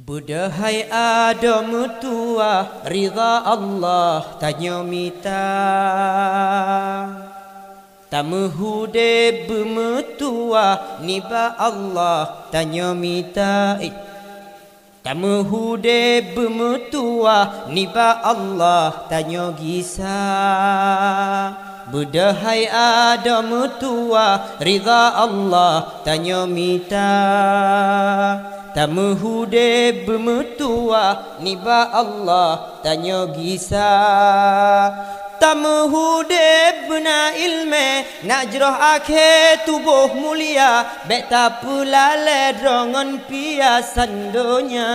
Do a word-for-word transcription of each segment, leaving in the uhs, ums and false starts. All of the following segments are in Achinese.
Beudôh hai adoe meutuwah, ridha Allah tanyoe mita. Tameuhudeb beumeutuwah nibak Allah tanyoe mita. Eh, tameuhudeb beumeutuwah nibak Allah tanyoe gisa. Beudôh hai adoe meutuwah, ridha Allah tanyoe mita. Tameuhudeb beumeutuwah nibak Allah tanyoe gisa. Tameuhudeb beuna iéleumé, na jroh akhé tuboh mulia, bék tapeulalé droe ngon piasan donya.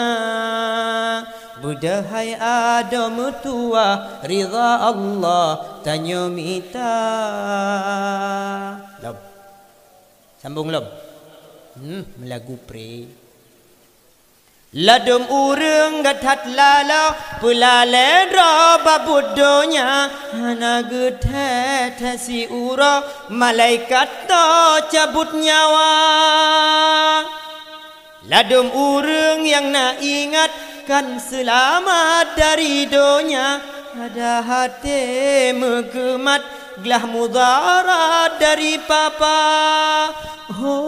Beudôh hai adoe meutuwah, ridha Allah tanyoe mita. Lom. Sambung lom. Hmm, meulagu pre. Ladôm ureuëng that laloe, peulalé droe bak buet donya, hana geuthèe-thèe siuroe, malaikat toh cabot nyawa. Ladôm ureuëng nyang na ingat kan seulamat dari donya, ada até meugeumat glah mudarat dari papa. Ho,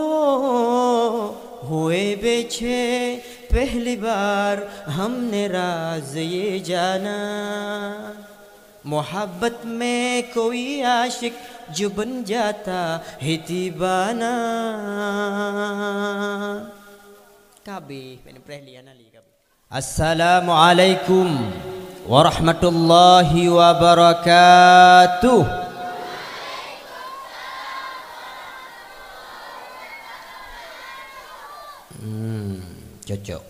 huwé bécé, pehli bar hamne razie jana. Muhabbat mé koi asyik, juban jata hitibana. Kabeh, pehli hana lé kabeh. Assalamualaikum warahmatullahi wabarakatuh. Hmm, cocok.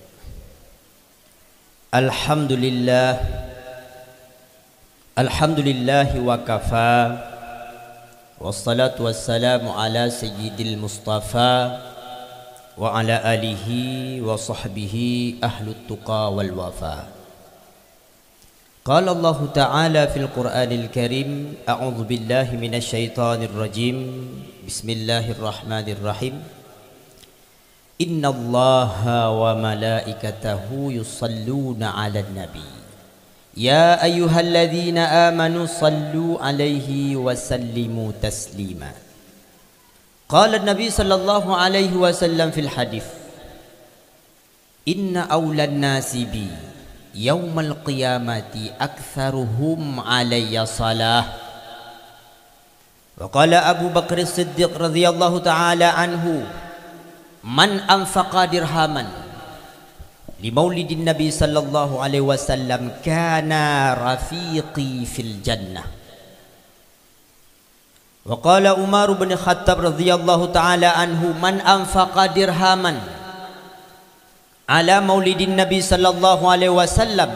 Alhamdulillah. Alhamdulillahi wa kafa. Wassalatu wassalamu ala sayyidil mustafa wa ala alihi wa sahbihi ahlut tuqa wal wafa. Qala Allahu ta'ala fil Qur'anil Karim, a'udzu billahi minasy syaithanir rajim. Bismillahirrahmanirrahim. Innallaha wa malaikatahu yusalluna 'alan nabi. Ya ayyuhalladzina amanu sallu 'alaihi wa sallimu taslima. Qala Nabi sallallahu alaihi wasallam fil hadits, "Inna aulan nasi bi yaumal qiyamati aktsaruhum 'alayya salah." Wa qala Abu Bakr Siddiq radhiyallahu ta'ala anhu, "Man anfaqa dirhaman li maulidin Nabi sallallahu alaihi wasallam kana rafiqi fil jannah." Wa qala Umar bin Khattab radhiyallahu ta'ala anhu, "Man anfaqa dirhaman ala maulidin Nabi sallallahu alaihi wasallam,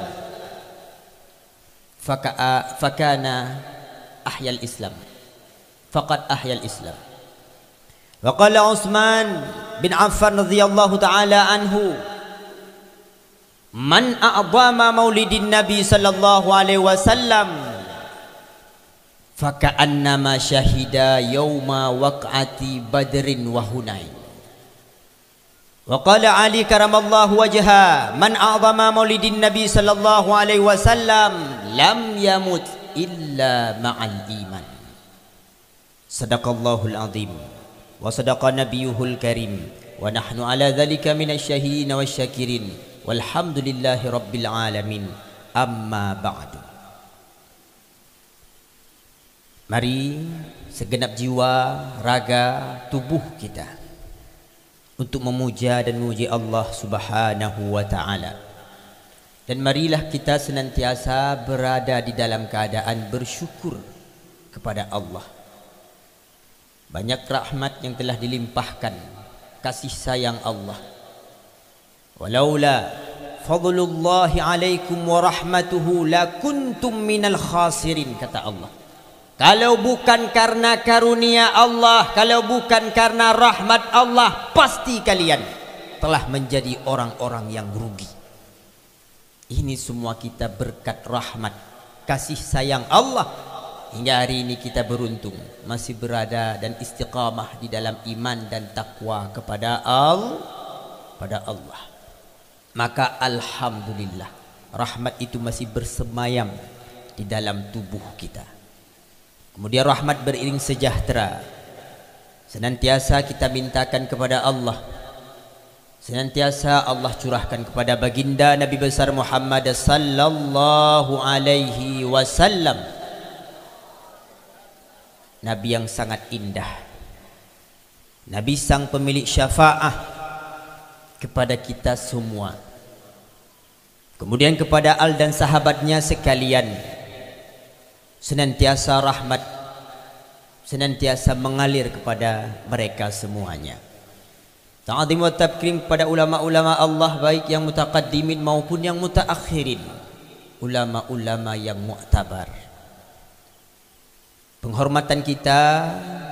faka-, fakana ahyal Islam. Faqad ahyal Islam." Wa qala Utsman bin Affan radhiyallahu ta'ala anhu, "Man a'dhama maulidin Nabi sallallahu alaihi wasallam, faka'annama syahida yauma waq'ati Badrin wa Hunain." Wa qala Ali karamallahu wajha, "Man a'dhama maulidin Nabi sallallahu alaihi wasallam, lam yamut illa ma'al iman." Sadaqallahul azim, wa sadaqa nabiyuhul karim, wa nahnu ala dzalika minasy syahidina wasy syakirin, walhamdulillahi rabbil alamin. Amma ba'du. Mari, segenap jiwa, raga, tubuh kita untuk memuja dan memuji Allah Subhanahu wa Ta'ala. Dan marilah kita senantiasa berada di dalam keadaan bersyukur kepada Allah. Banyak rahmat yang telah dilimpahkan, kasih sayang Allah. "Walaula fadlullahi alaikum wa rahmatuhu lakuntum minal khasirin," kata Allah. Kalau bukan karena karunia Allah, kalau bukan karena rahmat Allah, pasti kalian telah menjadi orang-orang yang rugi. Ini semua kita berkat rahmat, kasih sayang Allah. Hingga hari ini kita beruntung, masih berada dan istiqamah di dalam iman dan takwa kepada Al-, pada Allah. Maka alhamdulillah, rahmat itu masih bersemayam di dalam tubuh kita. Kemudian rahmat beriring sejahtera senantiasa kita mintakan kepada Allah. Senantiasa Allah curahkan kepada baginda Nabi besar Muhammad sallallahu alaihi wasallam. Nabi yang sangat indah. Nabi sang pemilik syafaah kepada kita semua. Kemudian kepada al dan sahabatnya sekalian, senantiasa rahmat senantiasa mengalir kepada mereka semuanya. Ta'zim wa takrim kepada ulama-ulama Allah, baik yang mutaqaddimin maupun yang mutaakhirin, ulama-ulama yang muktabar. Penghormatan kita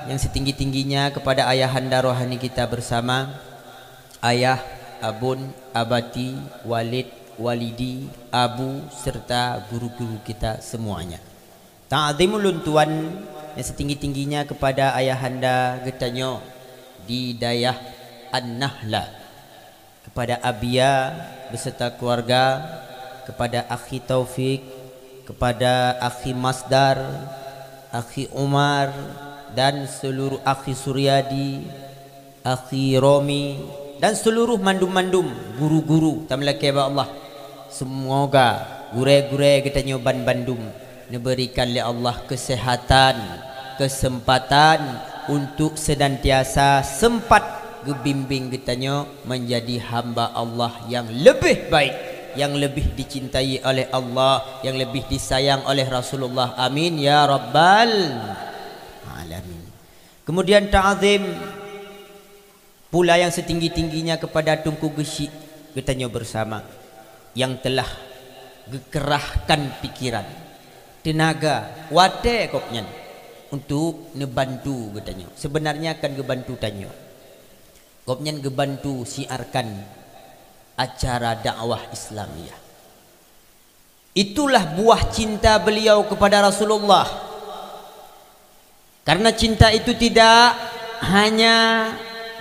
yang setinggi-tingginya kepada ayahanda rohani kita bersama, ayah, abon, abati, walid, walidi, abu, serta guru-guru kita semuanya. Ta'zim ulôn tuan yang setinggi-tingginya kepada ayahanda geutanyoe di dayah An-Nahla, kepada Abia beserta keluarga, kepada Akhi Taufik, kepada Akhi Masdar, Akhi Umar, dan seluruh Akhi Suryadi, Akhi Romi, dan seluruh mandum-mandum guru-guru tameulakée bak Allah. Semoga gurée-gurée geutanyoe ban bandum neuberikan lé Allah kesehatan, kesempatan untuk senantiasa sempat geubimbing geutanyoe menjadi hamba Allah yang lebih baik, yang lebih dicintai oleh Allah, yang lebih disayang oleh Rasulullah. Amin ya rabbal alamin. Kemudian ta'zim pula yang setinggi-tingginya kepada Teungku Geuchik geutanyoe bersama yang telah geukerahkan pikiran, teunaga, watée gobnyan untuk neubantu geutanyoe. Sebenarnya kan geubantu tanyoe. Gobnyan geubantu siarkan acara dakwah Islamiyah. Itulah buah cinta beliau kepada Rasulullah. Karena cinta itu tidak hanya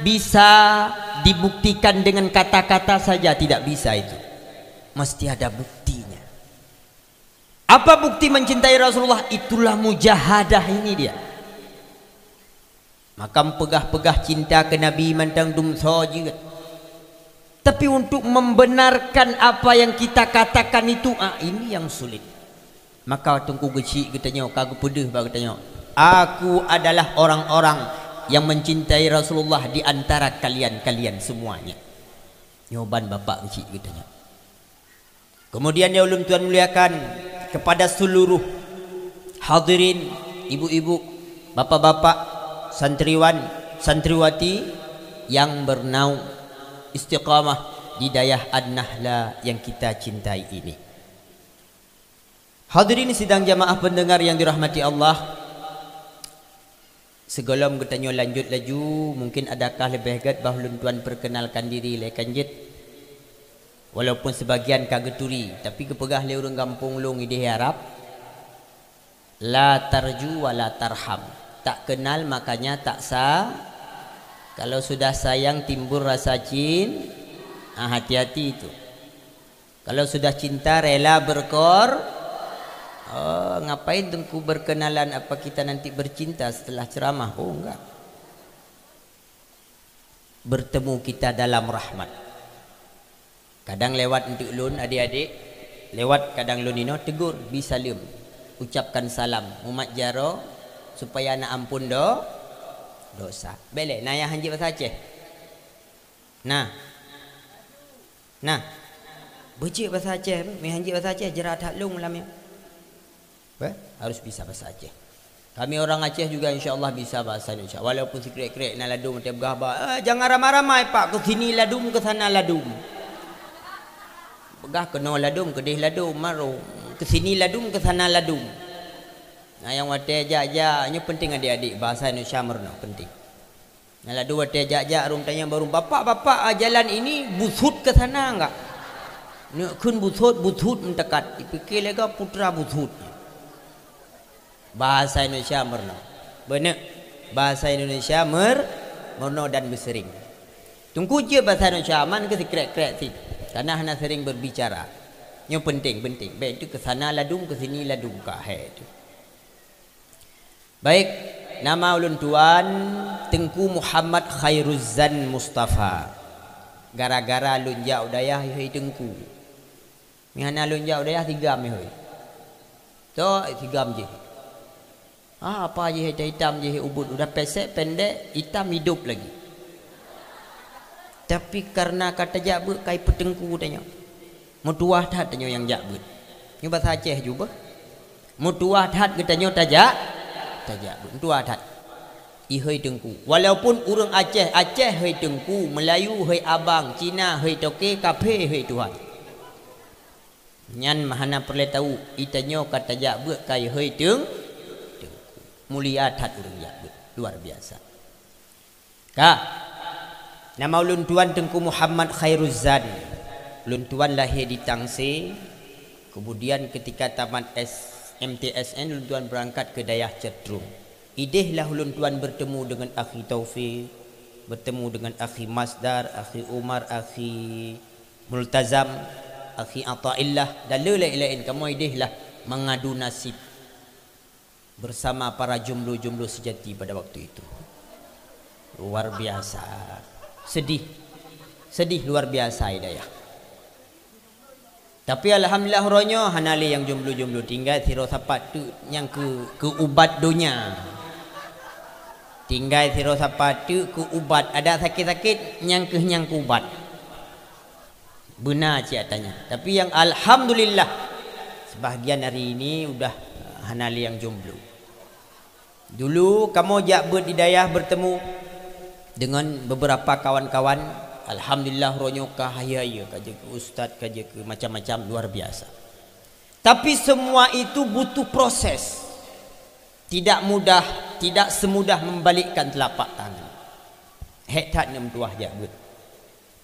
bisa dibuktikan dengan kata-kata saja, tidak bisa itu. Mesti ada buktinya. Apa bukti mencintai Rasulullah? Itulah mujahadah ini dia. Maka peugah-peugah cinta keu Nabi mantong dumsoe jeuet. Tapi untuk membenarkan apa yang kita katakan itu, ah, ini yang sulit. Maka Teungku Geuchik geutanyoe ka geupeudeuh bak geutanyoe, "Aku adalah orang-orang yang mencintai Rasulullah di antara kalian-kalian semuanya." Nyoe ban Bapak Geuchik geutanyoe. Kemudian yang ulôn tuan muliakan kepada seluruh hadirin, ibu-ibu, bapak-bapak, santriwan, santriwati yang bernaung istiqamah di dayah An-Nahla yang kita cintai ini. Hadirin sidang jamaah pendengar yang dirahmati Allah, sigohlom geutanyoe lanjut laju, mungkin adakah leubeh gét bah ulôn tuan perkenalkan diri lé kan jeuet? Walaupun sebagian ka geuturi, tapi geupeugah lé ureuëng gampông lôn idéh Arab, "La tarju wa la tarham." Tak kenal makanya tak sa-, kalau sudah sayang timbul rasa cin-, ah, hati-hati itu. Kalau sudah cinta rela berkor-, oh, ngapain Teungku berkenalan, apa kita nanti bercinta setelah ceramah? Oh, enggak. Bertemu kita dalam rahmat. Kadang lewat untuk lôn adik-adik, lewat kadang lôn inoe tegur, bi saleuem, ucapkan salam, mumat jaroe supaya na ampun do-, dosa. Bele, na nyang hanjeuet bahasa Aceh? Nah. Nah. Beujeuet bahasa Aceh, meuhanjeuet bahasa Aceh, jeurat that lôn lam nyoe. Beh, harus bisa bahasa Aceh. Kami orang Aceh juga insya Allah bisa bahasa Indonesia. Walaupun sikrek-krek na ladum, tiap gah ba, "Eh, jangan ramai-ramai, Pak. Ke sini ladum, ke sana ladum." Peugah keunoe ladum, keudeh ladum, maru. Ke sini ladum, ke sana ladum. Nah, nyang watée jak-jak, nyoe penting adik-adik, bahasa Indonesia meurunoe, penting. Nah, ladum watée jak-jak, rhom tanyong bak rhom, "Bapak, bapak, ah, jalan ini busut ke sana enggak?" Neuk kheun busut, busut meutekat. Dipike lé geuh putra busut. Bahasa Indonesia meurunoe. Beuna. Bahasa Indonesia mer-, meurunoe dan beuseuring. Teungku jeuet bahasa Indonesia, man keu sikrek-krek sit. Tanah hana sering berbicara. Nyoe penting, penting. Baik itu ke sana ladum, ke sini ladum ka hai itu. Baik, nama ulôn tuan Teungku Muhammad Khairuzzan Mustafa. Gara-gara lôn jak u dayah hai Teungku. Meuhana lôn jak u dayah tigam hai. Tok tigam jih. Ah, apa jih hitam-hitam jih ubit, udah pesek pendek, hitam hidup lagi. Tapi karena ka tajak beuet kai peuteungku tanyoe. Meutuwah that tanyoe nyang jak beuet. Nyoe basa Aceh jubah. Meutuwah that geutanyoe tajak, tajak beuet. Meutuwah that. Ihoi Teungku. Walaupun ureuëng Aceh, Aceh hoi Teungku, Melayu hoi abang, Cina hoi toke, kaphé hoi Tuhan. Nyan hana peureulée tahu, itanyoe ka tajak beuet kai hoi Teung-, Teungku. Mulia that ureuëng jak beuet, luar biasa. Ka. Nama ulôn tuan Teungku Muhammad Khairuzzan. Ulôn tuan lahé di Tangse. Kemudian ketika tamat S-, M T S N, ulôn tuan berangkat ke dayah Cetrung. Idéh lah ulôn tuan bertemu dengan Akhi Taufik, bertemu dengan Akhi Masdar, Akhi Umar, Akhi Multazam, Akhi Ataillah, dan le laén-laén. Kamoe idéh lah mengadu nasib bersama para jomblo-jomblo sejati pada waktu itu. Luar biasa. Sedih. Sedih luar biasa, Hidayah. Tapi alhamdulillah, uroe nyoe hana lé nyang jomblo-jomblo. Tinggai sidroe sapat teuk nyang keu, keu ubat donya. Tinggai sidroe sapat teuk keu ubat. Ada sakit-sakit, nyang keuh nyang keu ubat. Beuna cit tanya. Tapi nyang alhamdulillah, sebahagian hari ini udah, eh, hana lé nyang jomblo. Dulu kamoe jak beuet di dayah bertemu dengan beberapa kawan-kawan. Alhamdulillah, uroe nyoe ka hayeue-hayeue, ka jeuet keu ustaz, ka jeuet keu macam-macam, luar biasa. Tapi semua itu butuh proses. Tidak mudah, tidak semudah membalikkan telapak tangan. Hék that neumeutuwah jak beuet.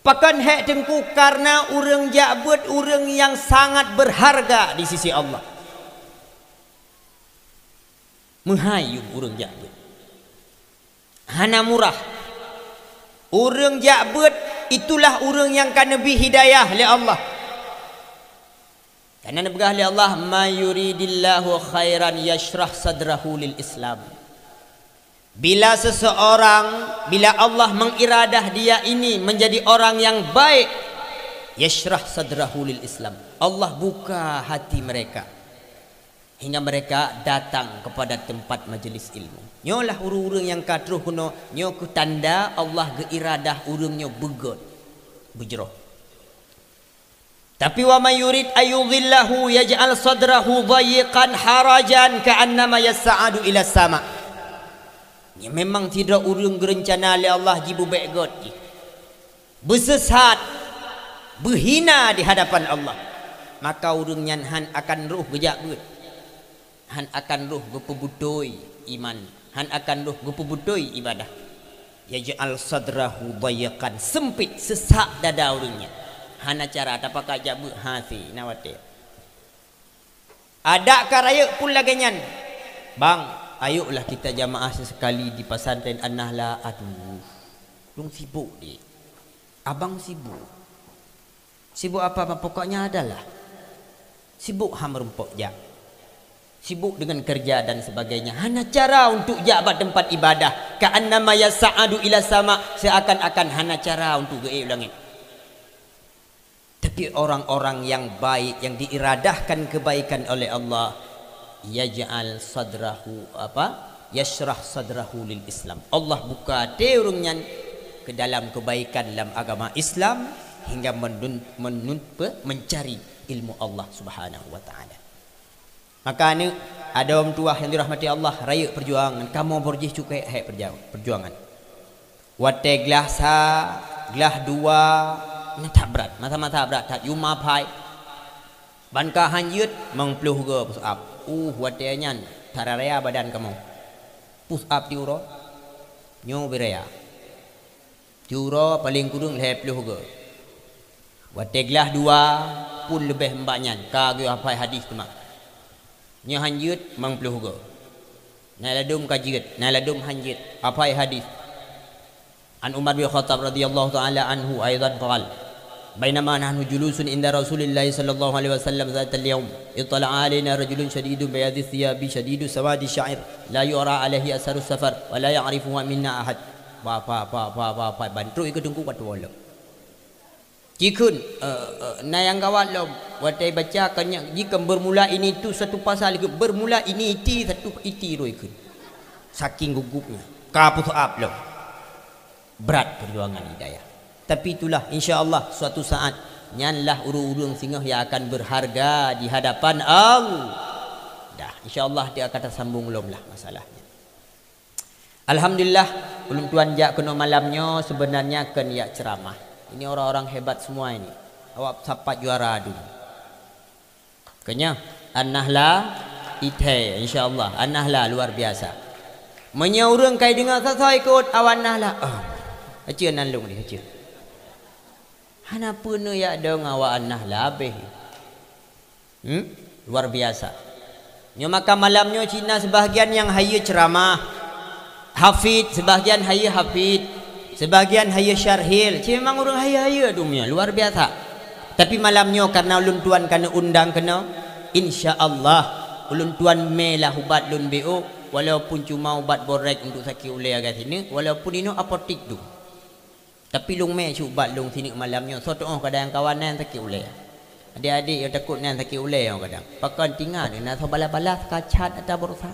Pakon hék Teungku, karena ureuëng jak beuet ureuëng nyang sangat berharga di sisi Allah. Meuhai yum ureuëng jak beuet. Hana murah. Ureuëng jak beuet itulah ureuëng nyang ka neubri hidayah lé Allah. Karena neupeugah lé Allah, "May yuridillahu khairan yashrah sadrahu lil Islam." Bila seseorang, bila Allah mengiradah dia ini menjadi orang yang baik, yashrah sadrahu lil Islam. Allah buka hati mereka hingga mereka datang kepada tempat majelis ilmu. Nyoe lah ureuëng-ureuëng nyang ka troh keunoe, nyoe keuh tanda Allah geuiradah ureuëng nyoe beugét, beujroh. Tapi, "Wa may yurid ayyudhillahu yaj'al sadrahu dhayyiqan harajan ka'annama yas'adu ila sama." Nyan memang sidroe ureuëng geurencana lé Allah jibeubék gét jih, beusesat, beuhina di hadapan Allah, maka ureuëng nyan hán akan roh geujak beuet. Hán akan roh geupeubutôi iman, hán akan roh geupeubutôi ibadah. Yaj'al sadrahu dayyaqan, seumpit, seusak dada ureuëng nyan. Hana cara, tapakat jak beuet, hase, na watée. Adak ka rayeuk pun lagée nyan. "Bang, ayoklah kita jamaah sesekali di pesantren An-Nahlaah." "Aduh, lôn sibuk, Dik." "Abang sibuk?" "Sibuk apa, Bang?" "Pokoknya adalah sibuk ha meurumpok jak. Sibuk dengan kerja dan sebagainya. Hana cara untuk jak bak tempat ibadah. Ka'annama yas'adu ila sama, seakan-akan hana cara untuk geuék u langét." Tapi orang-orang yang baik, yang diiradahkan kebaikan oleh Allah, yaj'al sadrahu, apa? Yashrah sadrahu lil Islam. Allah buka até ureuëng nyan ke dalam kebaikan dalam agama Islam hingga menun-, menun-, pe-, mencari ilmu Allah Subhanahu wa Ta'ala. Maka aneuëk, adoe meutuwah nyang dirahmati Allah, rayeuk peujuangan, kamoe boh jih cukée hék peuja-, peujuangan. Watée glah sa, glah dua, nyan that brat, masa-masa brat that, yuma phai. Ban ka han jeuet, meung ploh goe push up. Uh, watée nyan, that raya badan kamoe. Push up tiuroe, nyoe beu raya. Tiuroe paleng kureueng lhée ploh goe. Watée glah dua, pun leubeh mbak nyan, ka geuhafai hadis teuma. Nyoe han jeuet, meung ploh goe. Na ladum ka jeuet, na ladum han jeuet, hafai hadis. An Umar bin Khattab radhiyallahu ta'ala anhu aidan qal, Bainama nahnu julusun inda Rasulillahi sallallahu alaihi wasallam zatal yaum, ittala'a alaina rajulun syadidun bayadis thiyabi syadidus sawadis sya'ir, la yura alaihi asarus safar, wa la ya'rifuhu minna ahad. Ba, ba, ba, ba, ba, ba, ban trok ikeue teungku bak tuwoe lom. Jikheun, eh, eh, na nyang gawat lom. Watée baca kan nyan, jikheun bermula ini itu satu pasal, ikheun bermula ini iti satu iti roi kheun. Saking gugupnya. Ka peuseuab lom. Berat perjuangan hidayah. Tapi itulah, insya Allah, suatu saat, nyanlah ureuëng-ureuëng singoh yang akan berharga di hadapan Allah. Dah, insya Allah, dia akan tersambung lom lah masalahnya. Alhamdulillah, ulôn tuan jak keunoe malam nyoe sebenarnya keu jak ceramah. Ini orang-orang hebat semua ini. Awak sapat juara dunia. Keunyoe, An-Nahla, ithai, insya Allah. An-Nahla luar biasa. Meunyoe ureuëng kai deungoe soe-soe ikot awak An-Nahla, oh, aci nan lôn di, aci. Hana peue neujak dong awak An-Nahla habéh. Hmm? Luar biasa. Nyoe maka malam nyoe cit na sebahagian nyang hayeue ceramah. Hafid, sebahagian hayeue hafid. Sebahagian hayeue syarhil. Cit memang ureuëng hayeue-hayeue dunia, luar biasa. Tapi malam nyoe karena ulôn tuan ka neuundang keunoe, insya Allah ulôn tuan mé lah ubat lôn B O, walaupun cuma ubat borek untuk sakit ulée agak sini, walaupun inoe apotik tu. Tapi lôn mé cit ubat lôn sineuk malam nyoe, soe teuoh kadang kawan nyan sakét ulée. Adék-adék nyang takot nyan sakét ulée nyoe kadang. Pakon tinggai na soe balah-balah ka cat ata beureusa.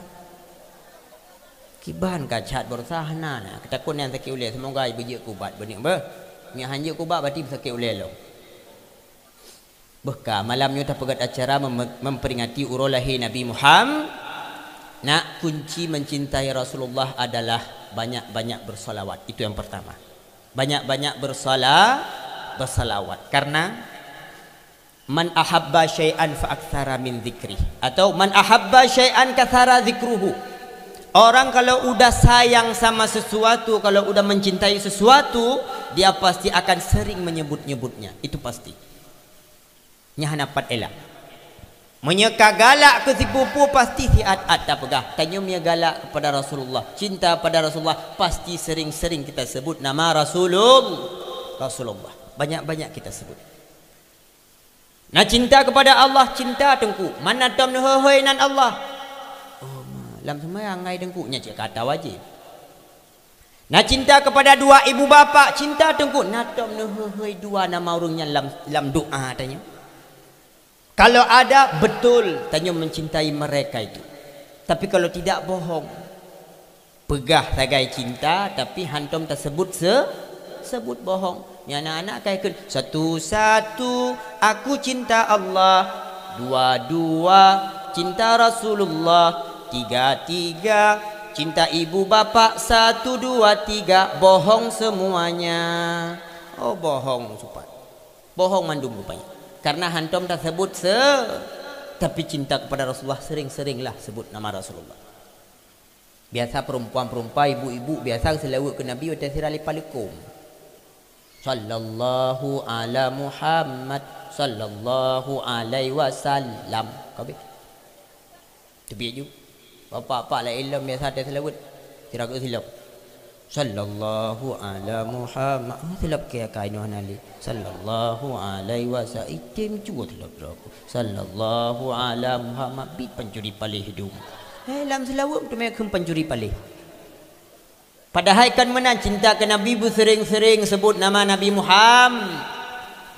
Kiban ka cat beureusa hana na, takot nyan sakét ulée. Seumoga beujeuet keu ubat beuneuek beuh. Nyan han jeuet keu ubat berarti sakét ulée lom. Beuh ka, malam nyoe tapeugét acara mem-, memperingati uroe lahé Nabi Muhammad. Nak, kunci mencintai Rasulullah adalah banyak-banyak bersalawat. Itu yang pertama. Banyak-banyak bersala-, bersalawat. Karena, "Man ahabba syai'an fa aktsara min dzikri." Atau, "Man ahabba syai'an katsara dzikruhu." Orang kalau udah sayang sama sesuatu, kalau udah mencintai sesuatu, dia pasti akan sering menyebut-nyebutnya. Itu pasti. Nyan hana pat elak. Meunyoe ka galak keu sipupu, pasti siat-at tapeugah. Tanyoe meunyoe galak kepada Rasulullah, cinta pada Rasulullah, pasti sering-sering kita sebut nama Rasulul-, Rasulullah. Banyak-banyak kita sebut. Na cinta kepada Allah, cinta teungku. Mana tom neuhôi-hôi nan Allah. Oh, ma, lam seumayang ngai teungku, nyan cit kata wajéb. Na cinta kepada dua ibu bapak, cinta teungku. Na tom neuhôi-hôi dua nama ureuëng nyan lam, lam doa tanyoe. Kalau ada, betul tanyoe mencintai mereka itu. Tapi kalau tidak, bohong. Peugah sagai cinta, tapi hantom tasebut se-, sebut bohong. Nyan anak-anak kai kheun, "Satu-satu aku cinta Allah, dua-dua cinta Rasulullah, tiga-tiga cinta ibu bapak, satu, dua, tiga, bohong semuanya." Oh, bohong supat. Bohong mandum rupanya. Karena hantom tasebut se-, tapi cinta kepada Rasulullah sering-seringlah sebut nama Rasulullah. Biasa perempuan-perempuan, ibu-ibu biasa seulaweuet keu Nabi watée sira lipah likôm. Sallallahu ala Muhammad, sallallahu alaihi wasallam. Ka habéh. Teubiet ju. Bapak-bapak laén lom biasa teuseulaweuet. Sira keu silop. Sallallahu ala Muhammad. Oh, silop keu kainoe hana lé. Sallallahu alaihi wasallam. Item ju silop droe. Sallallahu ala Muhammad. Bit pancuri paléh hidung. Eh, lam seulaweuet teuma kheun pancuri paléh. Padahai kan meunan cinta keu Nabi, beuseuring-seuring sebut nama Nabi Muhammad.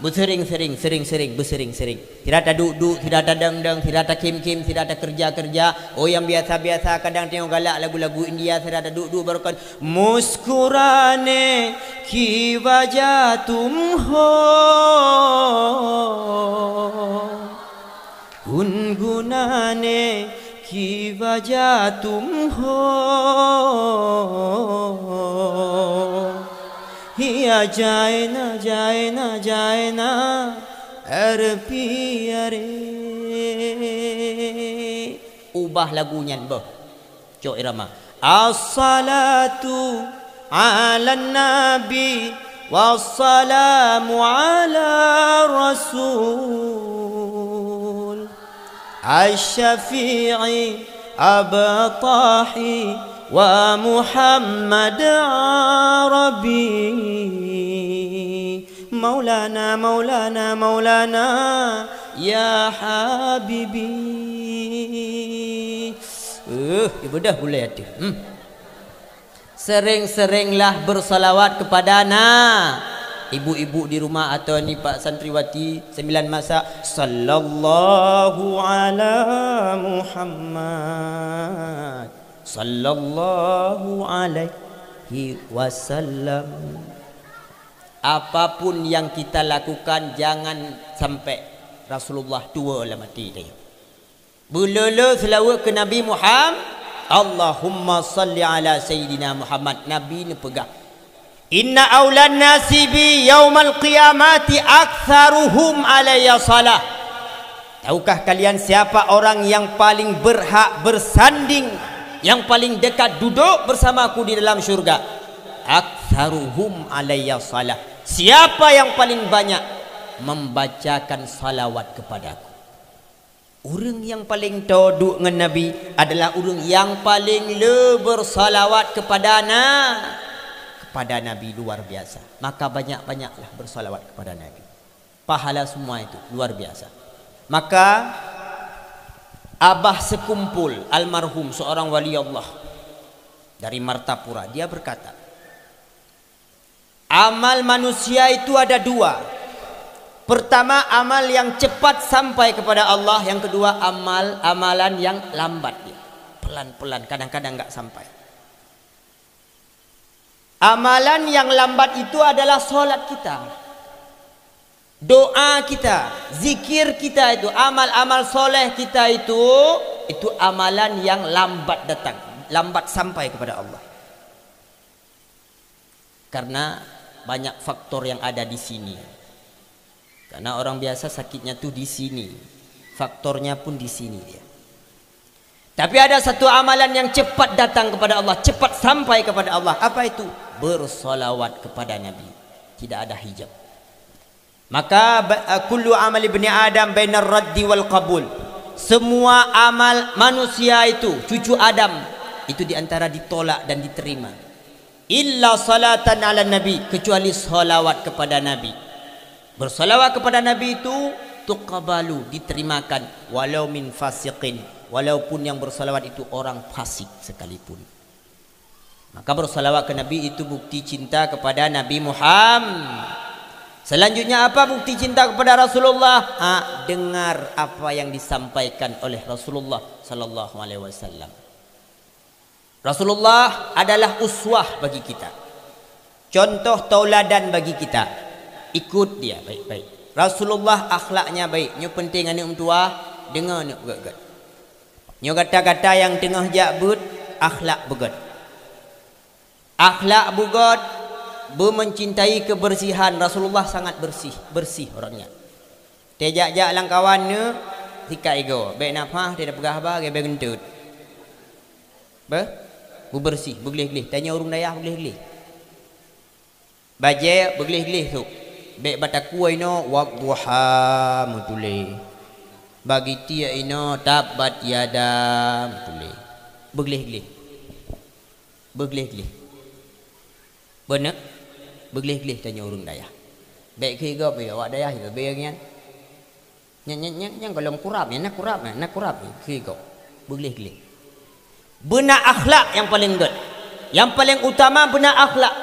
Beuseuring-seuring, seuring-seuring, beuseuring-seuring. Sira taduek-duek, sira tadong-dong, sira takhém-khém, sira takeureuja-keureuja. Oh, nyang biasa-biasa kadang teungoh galak lagu-lagu India, sira taduek-duek baroe kan, "Muskurane ki wajah tum ho." Gungunane ki wajah tum ho, hiya jaina, jaina, jaina, arpi are. Ubah lagu nyan boh. Cok irama. As-salatu ala nabi, wassalamu ala rasul, asy-syafi'i abtahi wa Muhammad arabi. Maulana, Maulana, Maulana, ya habibi. Eh, ibadah boleh ada. Hmm. Sering-seringlah bersalawat kepada na-, ibu-ibu di rumah atau ni pak santriwati sembilan masa, "Sallallahu ala Muhammad, sallallahu alaihi wasallam." Apapun yang kita lakukan, jangan sampai Rasulullah tua lam hati dia. Beuleu-leu seulaweuet keu Nabi Muhammad, Allahumma salli ala Sayyidina Muhammad. Nabi neupeugah, "Inna aulan nasi bi yaumal qiyamati aktsaruhum alayya salah." Tahukah kalian siapa orang yang paling berhak bersanding, yang paling dekat duduk bersamaku di dalam syurga? Aktsaruhum alayya salah. Siapa yang paling banyak membacakan salawat kepadaku? Ureuëng nyang paleng toe duek ngon Nabi adalah ureuëng nyang paleng le bersalawat kepada na-, kepada Nabi, luar biasa. Maka banyak-banyaklah bersalawat kepada Nabi. Pahala semua itu luar biasa. Maka Abah Sekumpul almarhum, seorang wali Allah dari Martapura, dia berkata, amal manusia itu ada dua. Pertama, amal yang cepat sampai kepada Allah. Yang kedua, amal, amalan yang lambat dia. Pelan-pelan, kadang-kadang nggak sampai. Amalan yang lambat itu adalah sholat kita. Doa kita, zikir kita itu, amal-amal soleh kita itu, itu amalan yang lambat datang, lambat sampai kepada Allah. Karena banyak faktor yang ada di sini. Karena orang biasa sakitnya tuh di sini, faktornya pun di sini dia. Tapi ada satu amalan yang cepat datang kepada Allah, cepat sampai kepada Allah. Apa itu? Bersalawat kepada Nabi. Tidak ada hijab. Maka ba-, kullu amal ibni Adam bainar raddi wal qabul. Semua amal manusia itu, cucu Adam, itu di antara ditolak dan diterima. Illa salatan ala nabi, kecuali salawat kepada Nabi. Bersalawat kepada Nabi itu tuqbalu, diterimakan, walau min fasiqin, walaupun yang bersalawat itu orang fasik sekalipun. Maka bersalawat ke Nabi itu bukti cinta kepada Nabi Muhammad. Selanjutnya apa bukti cinta kepada Rasulullah? Ha, dengar apa yang disampaikan oleh Rasulullah sallallahu alaihi wasallam. Rasulullah adalah uswah bagi kita. Contoh tauladan bagi kita. Ikut dia baik-baik. Rasulullah akhlaknya baik. Nyoe penting aneuk meutuah, deungoe aneuk beugét-gét. Nyoe gata-gata nyang teungoh jak beuet, akhlak beugét. Akhlak beugét, beumencintai kebersihan. Rasulullah sangat bersih, bersih orangnya. Teuh jak-jak lam kawan neuh, sikat igoe, bék nafah, teuh peugah haba, geubée geunteut. Beuh? Beubeureuséh, beugleh-gleh. Tanyoe ureuëng dayah beugleh-gleh. Bajée beugleh-gleh sôk. Bék bak takue inoe, wadduha meutuléh. Bak geutie inoe, tabbat yada meutuléh. Beugleh-gleh. Beugleh-gleh. Beuneu? Beugleh-gleh tanyoe ureuëng dayah. Bék keu gob, awak dayah leubeh nyan. Nyan, nyan, nyan, nyan golom kurab, nyan na kurab, nyan na kurab, keu gob. Beugleh-gleh. Beuna akhlak nyang paleng gét. Nyang paleng utama beuna akhlak.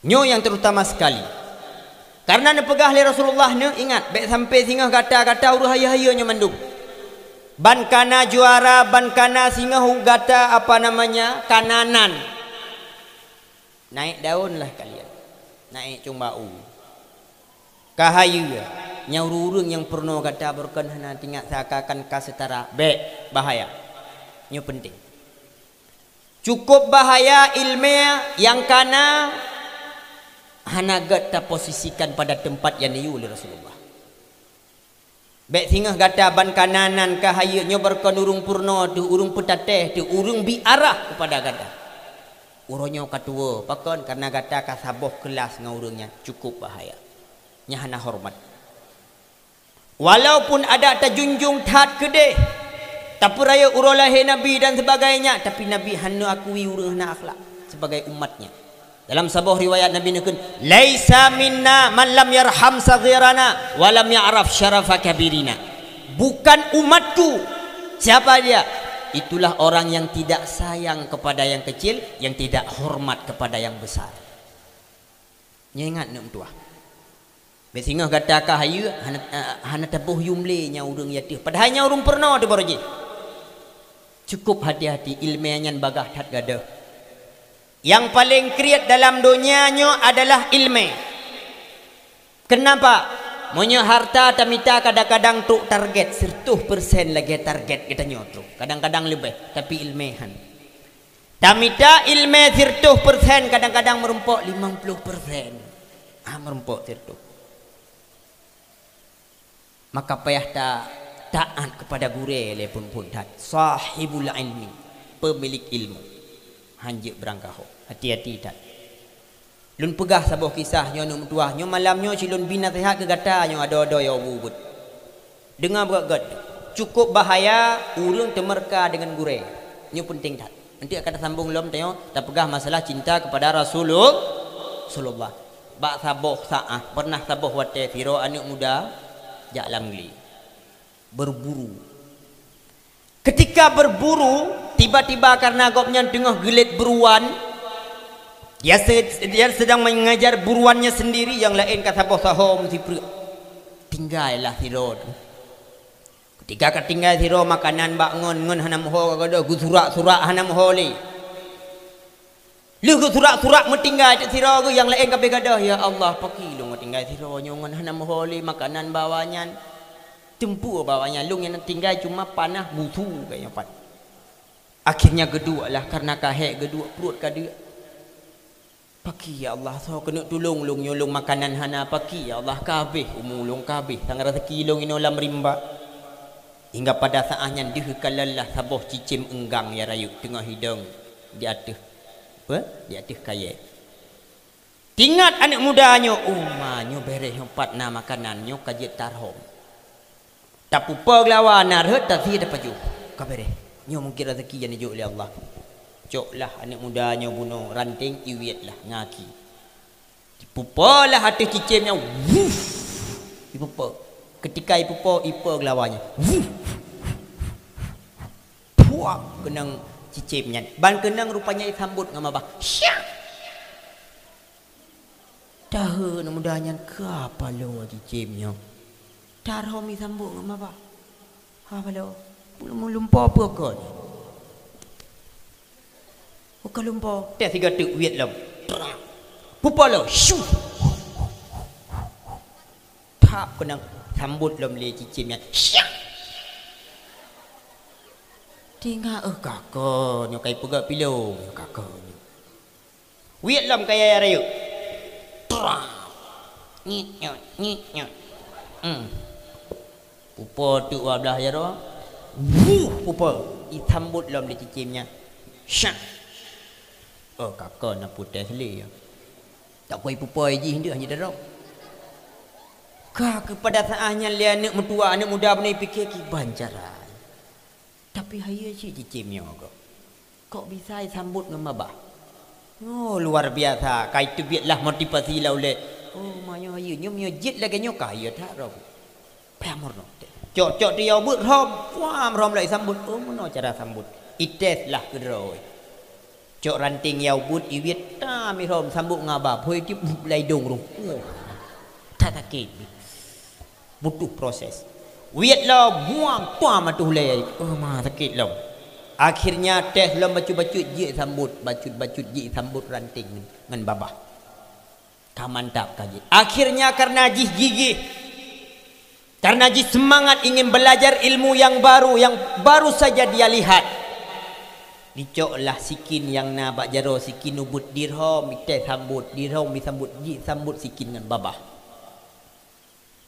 Nyoe nyang terutama sekali. Karena neupeugah lé Rasulullah nyoe, ingat, bék sampai singoh gata-gata ureuëng hayeue-hayeue nyoe mandum. Ban kana juara, ban kana singoh gata, apa namanya, kana nan. Naik daun lah kalian. Naik cong bau. Ka hayeue, nyan ureuëng-ureuëng nyang peurunoe gata beureukan hana teuingat seakan-akan ka seutara. Bék, bahaya. Nyoe penting. Cukup bahaya ileumèe nyang kana hana gét taposisikan pada teumpat nyang neuyue lé Rasulullah. Bék singoh gata ban kana nan ka hayeue nyoe beureukan ureuëng peurunoe teuh, ureuëng peutatéh teuh, ureuëng bi arah keupada gata. Uroe nyoe ka tuwoe, pakon? Kareuna gata ka saboh keulas ngon ureuëng nyan, cukup bahaya. Nyan hana horeumat. Walaupun adat tajunjung that keudeh, tapeurayeuk uroe lahé Nabi dan sebagainya, tapi Nabi hana akui ureuëng hana akhlak sebagai umatnya. Dalam saboh riwayat Nabi neukheun, "Laisa minna man lam yarham saghirana wa lam ya'raf syarafa kabirina." Bukan umatku. Siapa dia? Itulah orang yang tidak sayang kepada yang kecil, yang tidak hormat kepada yang besar. Nyoe ingat neuk meutuah. Bèk singoh gata ka hayeue, hana, eh, hana taboh yum lé nyang ureueng yateuh. Padahai nyang ureueng peurunoe teuh baroe jih. Cukup hati-hati, ileumèe nyan bagaih that gadôh. Nyang paleng kriet dalam donya nyoe adalah ileumèe. Keunapa? Meunyoe harta tamita kadang-kadang trok target, seratus persen lagèe target geutanyoe trok. Kadang-kadang leubeh, tapi ileumèe han. Tamita ileumèe seratus persen, kadang-kadang meurumpok limong ploh persen. Ah, meurumpok seratus. Maka payah ta-, taat kepada gurèe lé phon-phon that. Sahibul ilmi, pemilik ilmu. Han jeuet beurangkaho. Hati-hati that. Lôn peugah saboh kisah nyoe neuk meutuah. Nyoe malam nyoe ci lôn bi naseuhat keu gata nyoe adoe-adoe nyang bu buet. Deungoe beugét-gét. Cukup bahaya ureueng teumeurka deungon gurèe. Nyoe peunteng that. Nanti akan tasambong lom tanyoe tapeugah masalah cinta kepada Rasulul-, Rasulullah. Bak saboh saát, pernah saboh watèe sidroe aneuk muda jak lam glé. Berburu. Ketika berburu, tiba-tiba karena gobnyan teungoh geulet buruan, dia se-, dia sedang mengejar buruannya sendiri, nyang laén ka saboh saho meusipreuk. Tinggailah sidroe teuh. Ketika ka tinggai sidroe makanan bak ngon, ngon hana meuho ka gadôh, geusurak-surak hana meuho lé. Lheueh geusurak-surak meutinggai teuk sidroe geuh, nyang laén ka abéh gadôh, "Ya Allah, pakri lôn meutinggai sidroe nyoe ngon hana meuho lé makanan bak awaknyan. Teumpeue bak awaknyan, lôn nyang tinggai cuma panah busu kayée nyoe pat." Akhirnya geuduek lah, karena ka hék geuduek pruet ka deuk. Pakri, ya Allah, soe keuneuk tulông lôn nyoe, lôn makanan hana, pakri, ya Allah, ka habéh umu lôn, ka habéh sang raseuki lôn inoe lam rimba. Hingga pada saát nyan deuh kalon lah saboh cicém eunggang nyang rayeuk teungoh hidong di ateueh, apa? Di ateueh kayée. Teuingat aneuk muda nyoe, "Oh ma, nyoe béréh nyoe pat na makanan, nyoe ka jeuet tarhom." Tapeupo geulawa na rhot, tasie tapajoh. Ka béréh. Nyoe mungken raseuki nyang neujok lé Allah. Cok lah aneuk muda nyoe bunoe ranteng, iwiet lah ngon aki. Ipeupo lah ateueh cicém nyan. Wuf! Ipeupo. Ketika ipeupo, ipo geulawa nyan. Wuf! Puak! Keunong cicém nyan. Ban keunong rupanya isambot ngon babah. Syak! Tahe aneuk muda nyan, "Keu apa lôn cicém nyoe?" Tarhom isambot ngon babah. "Haba lôn, peue lôn lumpo peue kon?" "Oh ka lumpo." Teuh sigoe teuk wiet lom. Peupo lom. Syu. Thap keunong sambot lom lé cicém nyan. Syak. Teuingat, "Eh, ka kon nyoe, ka ipeugét pilông, ka kon nyoe." Wiet lom kayée rayeuk. Trah! Nyit nyot, nyit nyot. Hmm. Peupo teuk dua blaih jaroe. Wuh, peupo. Isambot lom lé cicém nyan. Syak! Oh, ka kon na putéh lé. Tak koi peupo jih deuh hana didorong. Ka keupada saát nyan lé aneuk meutuah, aneuk muda bunoe pike kiban cara. Tapi hayeue cit cicém nyoe kok. Kok bisa isambot ngon babah? Oh, luar biasa. Ka iteubiet lah motivasi lam ulée. Oh, ma nyoe hayeue. Nyoe meunyoe jeuet lagée nyoe ka hayeue that droe. Payah meurunoe. Cok-cok tiyau beuet rhom. Puam rhom lom isambot. Oh, meunoe cara sambot. Ites lah keudroe. Cok ranteng yau beuet iwiet tam irhom sambot ngon babah. Phôi tiep lai dong rhom. Oh. That sakét. Butuh proses. Wiet lom, buang, puam ateueh ulée. Oh, ma sakét lom. Akhirnya tes lom bacut-bacut jih sambot, bacut-bacut jih sambot ranteng ngon babah. Ka mantap ka jih. Akhirnya karena jih gigih, karena jih semangat ingin belajar ilmu yang baru, yang baru saja dia lihat. Dicok lah sikin nyang na bak jaroe, sikin ubeuet dirhom, ites sambot, dirhom isambot, jih sambot sikin ngon babah.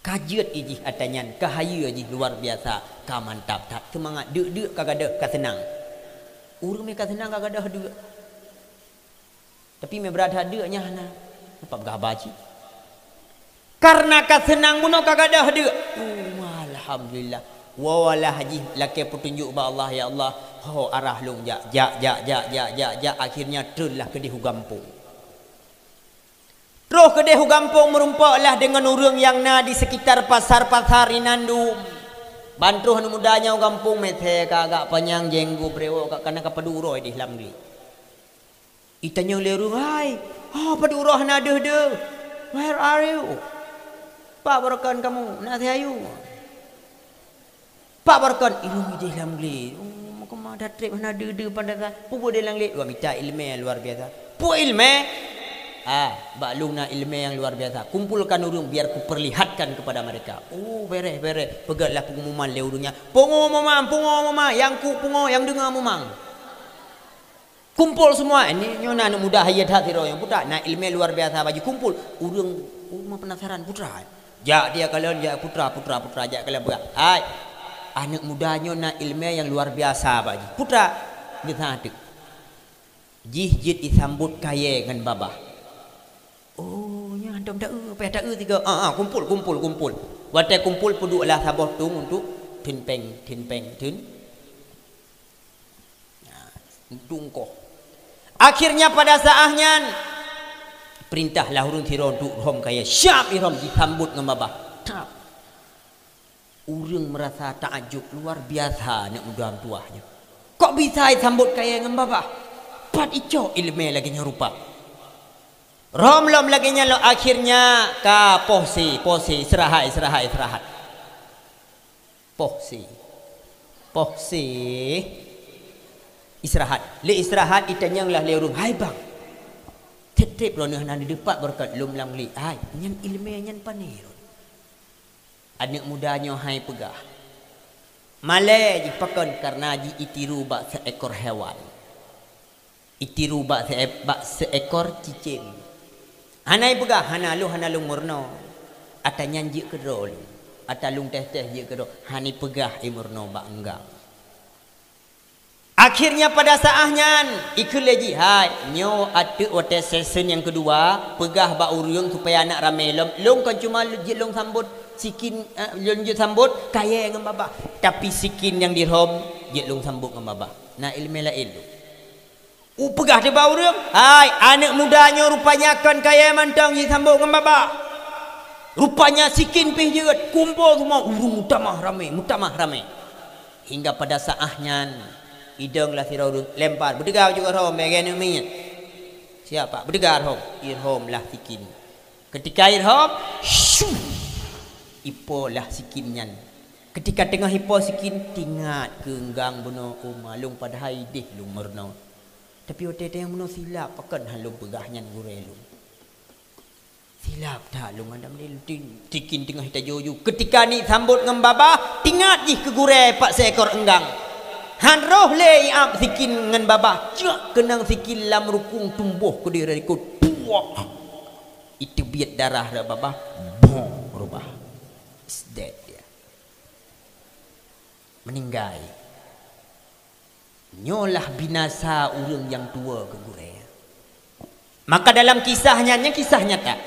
Ka jeuet jih atra nyan, ka hayeue jih luar biasa, ka mantap that. Seumangat deuk-deuk ka gadôh, ka seunang. Ureuëng mé ka seunang ka gadôh deuk. Tapi mé brat that deuk nyan hana. Apa peugah haba cit? Karena ka seunang bunoe ka gadôh deuk. Oh, alhamdulillah. Walah jih lakée peutunjuk bak Allah, ya Allah, ho arah lôn jak, jak, jak. Akhirnya treun lah keudeh u gampông. Troh keudeh u gampông meurumpok lah deungon ureuëng nyang na di sekitar pasar-pasar inan dum. Ban troh aneuk muda nyoe u gampông, meuthée ka agak panyang jenggot, brewok ka, kana ka padub uroe deh lam glé. Itanyong lé ureuëng, "Hai, oh, padub uroe hana deuh-deuh? Where are you? Pat baroekon kamu? Na si ayu?" Pak Barkan, ilung ideh lam glé. Oh, maka ma that treb hana deuh-deuh pada that. Peue buet deh lam glé? Dua mita ileumé luar biasa. Peue ileumé? Ah, bak lôn na ileumé nyang luar biasa. Kumpulkan ureuëng biar kuperlihatkan kepada mereka. Oh, bereh, bereh. Peugötlah pengumuman lé ureuëng nyan. Pungo mumang, pungo mumang. Nyang kuk pungo, nyang deungoe mumang. Kumpul semua. Ini nyoe na aneuk muda hayeu that sidroe nyang putra. Na ileumé luar biasa bak jih kumpul. Ureuëng, oh, ma penasaran putra. Jak dia kalon, jak putra, putra, putra, jak kalon peugah. Hai, aneuk muda nyoe na ileumé nyang luar biasa bak jih. Putra, geutanyoe teuk. Jih jeuet jisambot kayée ngon babah. Oh, nyan hantom taeu, payah taeu tiga. Ah, ah, kumpul, kumpul, kumpul. Watée kumpul peuduek lah saboh tueng untuk tun peng, tun peng, tun. Nah, dungkoh. Akhirnya pada saat nyan, perintahlah ureuëng sidroe untuk rhom kayée. Siap irhom, jisambot ngon babah. Tap. Ureuëng merasa takjub luar biasa aneuk muda meutuwah nyoe. Kok bisa jisambot kayée ngon babah? Pat icok ileumé lagée nyoe rupa. Rhom lom lagée nyan lom, akhirnya ka poh se, poh se, istirahat, istirahat, istirahat. Poh se. Poh se. Istirahat. Lé istirahat itanyong lah lé ureuëng, "Hai bang, treb-treb droeneueh hana neudepak beureukat lom lam glé. Hai, nyan ileumé nyan pané rot?" Aneuk muda nyoe hai peugah, "Malée jih pakon, kareuna jih itiru bak seekor hewan." Itiru bak se-, bak seekor cicém. Hana ipeugah, "Hana lôn, hana lôn meurunoe." Ata nyan jeuet keudroe lôn. Ata lôn teh-teh jeuet keudroe. Hana ipeugah imeurunoe bak eunggang. Akhirnya pada saat nyan, ikheun lé jih, "Hai, nyoe ateueh watée sesi nyang keudua, peugah bak ureuëng supaya nak ramé lom. Lôn kon cuma jeuet lôn sambot sikin, eh, lôn jeuet sambot kayée ngon babah. Tapi sikin nyang dirhom, jeuet lôn sambot ngon babah. Na ileumé laén lôn." Upeugah teuh bak ureuëng, "Hai, aneuk muda nyoe rupanya kon kayée mantong jisambot ngon babah. Rupanya sikin pih jeuet, kumpul semua ureuëng meutamah ramé, meutamah ramé." Hingga pada saat nyan, idong lah sidroe ureuëng lempar, "Beudeuga baju irhom, bèk gét aneuk miet." "Siap, Pak." "Beudeuga irhom." Irhom lah sikin. Ketika irhom, shuu, ipo lah sikin nyan. Ketika teungoh ipo sikin, tingat keu eunggang bunoe, "Oh, ma lôn padahai ideh lôn meurunoe." Tapi watée tanyong bunoe silap, pakon han lôn peugah nyan gurée lôn. Silap that lôn, adam lé tin-, sikin teungoh itajoe-joe. Ketika ni sambot ngon babah, tingat jih keu gurée pat seekor eunggang. Han roh lé iab sikin ngon babah, jak keunong sikin lam rukung tumboh keudeh dari kot. Puah! Iteubiet darah rot babah, bong rubah. Is dead dia. Meninggai. Nyoe lah binasa ureuëng nyang tuwoe keu gurée. Maka dalam kisah nyan, nyan kisah nyata.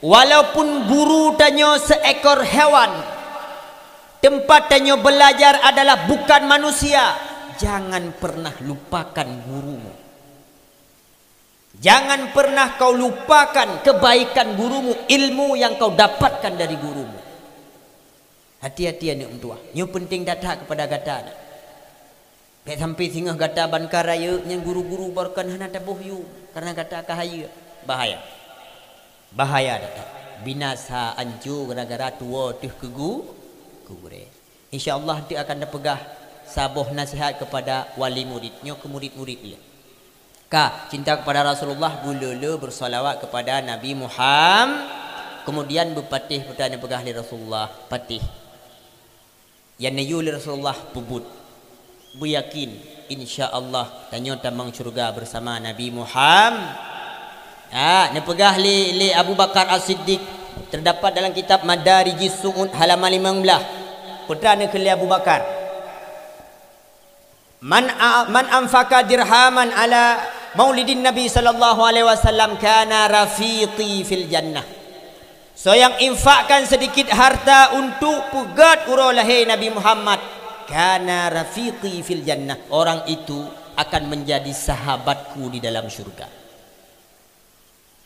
Walaupun guru tanyoe seekor hewan, tempat tanyoe belajar adalah bukan manusia, jangan pernah lupakan gurumu. Jangan pernah kau lupakan kebaikan gurumu, ilmu yang kau dapatkan dari gurumu. Hati-hati aneuk meutuwah. Nyoe peunteng that-that keupada gata na. Bèk sampai singoh gata ban ka rayeuk nyan guru-guru barokon hana taboh yum, kareuna gata ka hayeuk. Bahaya. Bahaya that-that. Binasa anco gara-gara tuwoe teuh keu gu-, keu gurée. Insya Allah, nanti akan tapeugah saboh nasihat kepada wali murid. Nyoe keu murid-murid lé. Ka, cinta kepada Rasulullah, beuleu-leu bersalawat kepada Nabi Muhammad. Kemudian beupatéh, peue nyang peugah lé Rasulullah, patéh. Nyang neuyue lé Rasulullah peubuet. Beuyakin, insya Allah, tanyoe tamong syurga bersama Nabi Muhammad. Ha, neupeugah lé, lé Abu Bakar As-Siddiq, terdapat dalam kitab Madarijis Su'ud halaman lima belas. Peue neukheun lé Abu Bakar. Man a-, man anfaqa dirhaman ala maulidin Nabi sallallahu alaihi wasallam kana rafiqi fil jannah. Soe nyang infakkan sedikit harta untuk peugöt uroe lahé Nabi Muhammad, kana rafiqi fil jannah. Orang itu akan menjadi sahabatku di dalam syurga.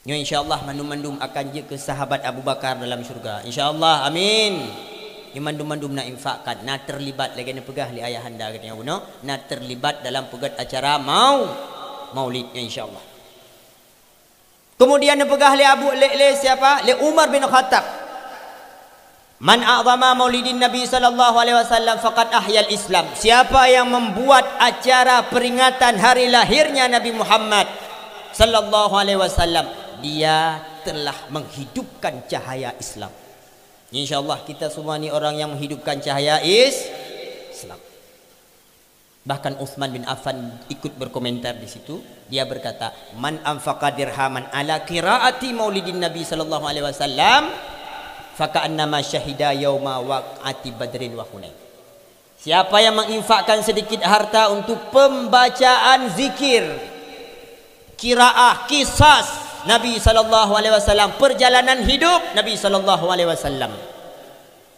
Nyoe insya Allah mandum-mandum akan jeuet keu sahabat Abu Bakar dalam syurga. Insya Allah, amin. Nyoe mandum-mandum na infakkan, na terlibat lagée neupeugah lé ayahanda geutanyoe bunoe, na terlibat dalam peugét acara mau-, maulid nyoe insya Allah. Kemudian neupeugah lé Abu, lé, lé siapa? Lé Umar bin Khattab. "Man a'zama maulidin Nabi sallallahu alaihi wasallam faqad ahyal Islam." Siapa yang membuat acara peringatan hari lahirnya Nabi Muhammad sallallahu alaihi wasallam, dia telah menghidupkan cahaya Islam. Insya Allah kita semua ni orang yang menghidupkan cahaya is-, Islam. Bahkan Utsman bin Affan ikut berkomentar di situ. Dia berkata, "Man anfaqa dirhaman ala qiraati maulidin Nabi sallallahu alaihi wasallam, faka'annama syahida yauma waq'ati Badrin wa Hunain." Siapa yang menginfakkan sedikit harta untuk pembacaan zikir, qiraah, kisas Nabi sallallahu alaihi wasallam, perjalanan hidup Nabi sallallahu alaihi wasallam,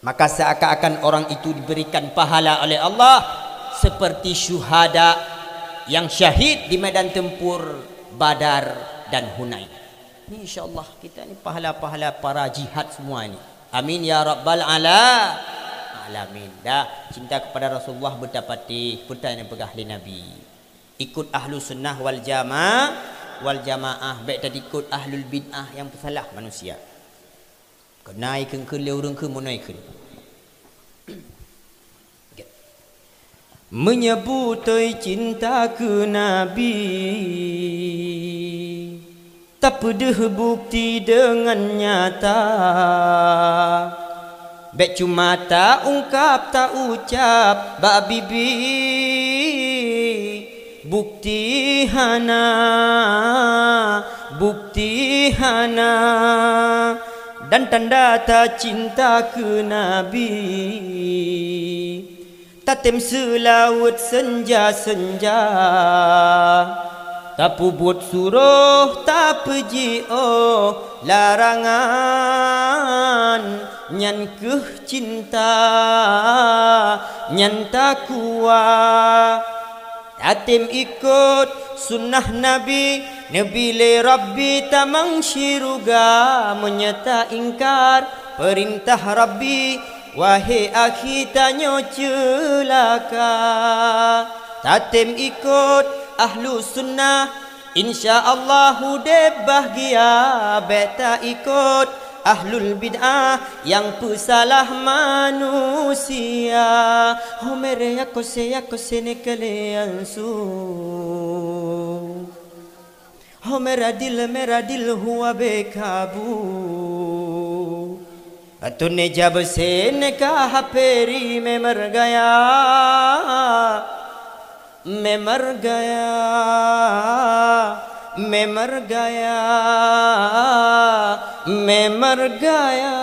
maka seakan-akan orang itu diberikan pahala oleh Allah seperti syuhada yang syahid di medan tempur Badar dan Hunain. Ini insya Allah kita ni pahala-pahala para jihad semua ini. Amin ya rabbal ala-, alamin. Dah, cinta kepada Rasulullah beutapati, peue nyang peugah lé Nabi. Ikut ahlu sunnah wal jamaah, wal jamaah, bék taikot ahlul bid'ah nyang peusalah manusia. Keunae kheun-kheun lé ureuëng kheun meunoe kheun. Meunyoe beutôi cinta keu Nabi, tapeudeuh bukti deungon nyata. Bék cuma taungkab, taucab bak bibi, bukti hana, bukti hana. Dan tanda tacinta keu Nabi, tatem seulaweuet seunja-seunja, tapeubuet suroh, tapeujiôh larangan, nyan kheueh cinta, nyan takwa. Tatem ikot sunnah Nabi, neubi lé Rabbi tamong syeuruga. Meunyoe taingkar peurintah Rabbi, wahé akhi tanyoe ceulaka. Tatem ikot ahlu sunnah, insya Allah udeb bahgia. Bék taikot ahlul bid'ah nyang peusalah manusia. Ho mere ya kose, ya kose ne kele ansu. Ho meradil, meradil huwa bekabu. Atune jabesen ka haperi memergaya. Memergaya, memergaya, memergaya.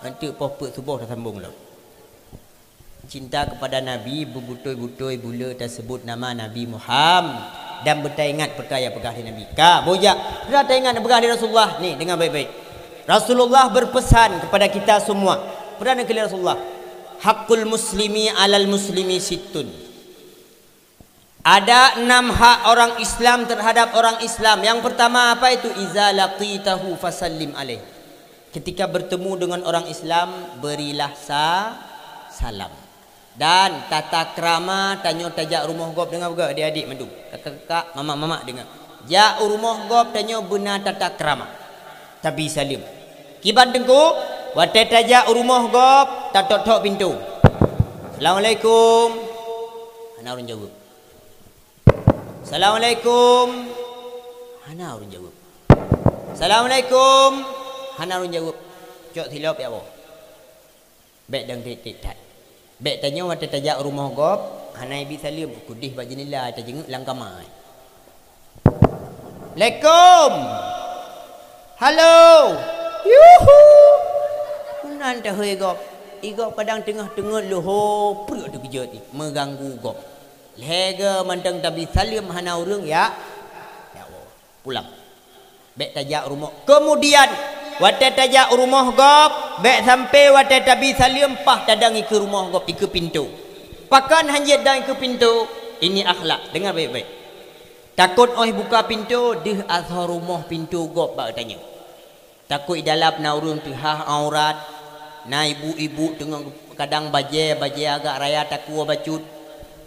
Anteuk poh peuet suboh tasambong lom. Cinta kepada Nabi beubutôi-butôi buleue taseubut nama Nabi Muhammad dan beutaingat peukaya peugah lé Nabi. Ka, bujak. Peue taingat peugah lé Rasulullah. Ni, dengar baik-baik. Rasulullah berpesan kepada kita semua. Peue na keu lé Rasulullah? Haqqul muslimi alal muslimi sittun. Ada enam hak orang Islam terhadap orang Islam. Yang pertama apa itu? Iza laqitahu fasallim alaih. Ketika bertemu dengan orang Islam, berilah sa-, salam. Dan tata krama tanyoe tajak rumoh gob, dengar beugöt adik-adik mandum. Kakak-kakak, mamak-mamak dengar. Jak u rumoh gob tanyoe beuna tata krama. Tabi saleuem. Kiban teungku, watée tajak u rumoh gob, tatok-tok pintoe. "Assalamualaikum." Hana ureuëng jaweueb. "Assalamualaikum." Hana ureuëng jaweueb. "Assalamualaikum." Hana ureuëng jaweueb. Cok silop ya boh. Bék dang tiek-tiek that. Bék tanyoe watée tajak rumoh gob, hana ibi saleuem, keudeh bak jeundela tajeungeuk lam kama. "Assalamualaikum." "Halo." "Yuhu." Meunan tahôi gob. I gob kadang teungoh teungeut leuho, preuek teukeujot, meuganggu gob. Lhée geuh mantong tabi saleuem hana ureuëng, ya. Ya Allah. Pulang. Bék tajak rumoh. Kemudian, watée tajak rumoh gob, bék sampai watée tabi saleuem paih tadong ikeue rumoh gob, ikeue pintoe. Pakon hanjeuet dong ikeue pintoe? Ini akhlak. Dengar baik-baik. Takot óh buka pintoe, deuh asoe rumoh pintoe gob bak tanyoe. Takot i dalam na ureuëng teuhah aurat, na ibu-ibu teungoh kadang bajée-bajée agak raya takue bacut,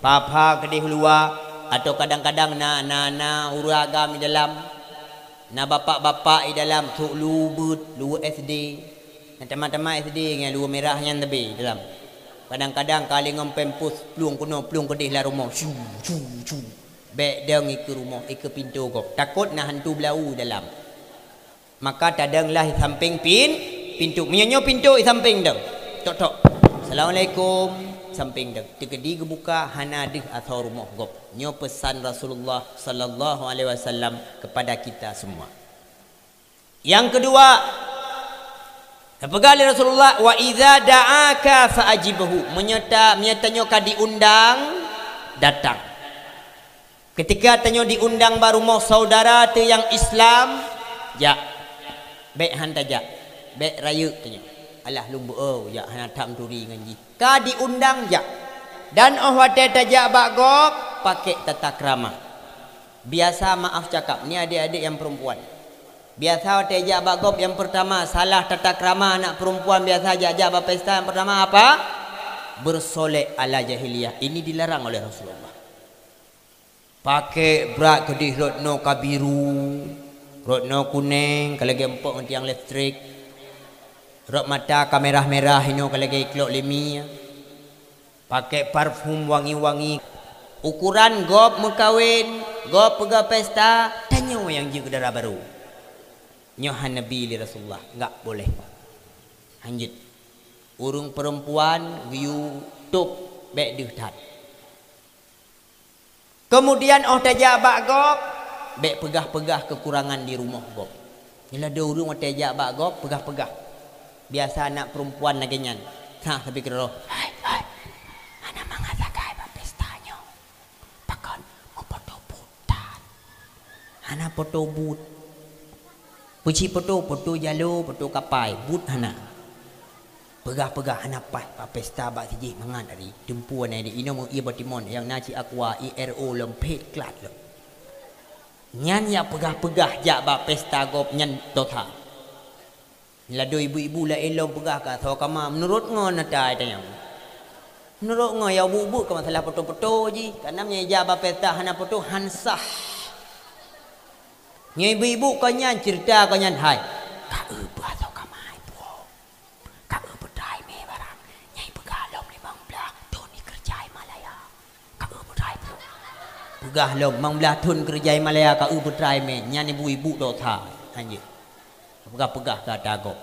pha-pha keudeh luwa, atau kadang-kadang na, na, na ureuëng agam i dalam, na bapak-bapak i dalam, sôk lu beuet, lu S D. Na teuma-teuma S D ngon lu mirah nyan leubeh dalam. Kadang-kadang ka lé ngon pampers plueng keunoe plueng keudeh lam rumoh. Syu, syu, syu. Bék dong ikeue rumoh, ikeue pintoe gob. Takot na hantu beulau dalam. Maka tadong lah i sampéng pin, pintoe. Meunyoe nyoe pintoe i sampéng dong. Tok-tok. Assalamualaikum. Sampéng dong. Teukeudi geubuka hana deuh asoe rumoh gob. Nyoe peusan Rasulullah sallallahu alaihi wasallam kepada kita semua. Nyang keudua, geupeugah lé Rasulullah, "Wa idza da'aka fa'ajibhu." Meunyoe ta-, meunyoe tanyoe ka diundang, datang. Ketika tanyoe diundang bak rumoh saudara teuh nyang Islam, jak. Bék han tajak. Bék rayeuk tanyoe. Alah lôn beu-, oh, jak hana that meuturi ngon jih. Ka diundang, jak. Dan óh watée tajak bak gob, pakai tata krama. Biasa maaf cakap, ni adik-adik nyang perempuan. Biasa watée jak bak gob nyang pertama, salah tata krama anak perempuan biasa jak-jak bak pesta nyang pertama apa? Bersolek ala jahiliyah. Ini dilarang oleh Rasulullah. Pakai brat keudeh rot noe ka biru, rot noe kuneng, ka lagée empok ngon tiang listrik. Rot mata ka merah-merah, inoe ka lagée iklok lé mie. Pakai parfum wangi-wangi. Ukuran gob meukawen, gob peugah pesta, tanyoe nyang jeuet keu dara barô. Nyoe hana neubi lé Rasulullah, enggak boleh. Hanjeuet. Ureuëng perempuan geuyue tôb bék deuh that. Keumudian óh tajak bak gob, bék peugah-peugah keukurangan di rumoh gob. Nyoe ladôm ureuëng watée jak bak gob, peugah-peugah. Biasa anak perempuan lagée nyan. Hah, tapi keudroe, "Hai, hai, hana mangat sagai bak pesta nyoe. Pakon meupoto buet that. Hana poto buet." Peucit poto, poto jalo, poto kapai, buet hana. Peugah-peugah hana paih bak pesta bak sijih mangat hari. Teumpu anai di inoe meuié batimon nyang na cit aqua, I R O lom phet klat lom. Nyan nyang peugah-peugah jak bak pesta gob nyan dosa. Ladôm ibu-ibu laén lom peugah ka soe kama meunurot ngon ata tanyong. Meunurot ngon ya bu-bu ka masalah poto-poto jih. Karena meunyoe jak bak pesta hana poto han sah. Nyoe ibu-ibu kon nyan ceurita kon nyan hai. Ka eu beuasoe kamai puwoe. Ka eu peudai mé barang. Nyai peugah lom limong blaih thon i keureuja i Malaya. Ka eu peudai puwoe. Peugah lom limong blaih thon keureuja i Malaya ka eu peudai mé. Nyan ibu-ibu dosa. Hanjeuet. Peugah-peugah ka tagob.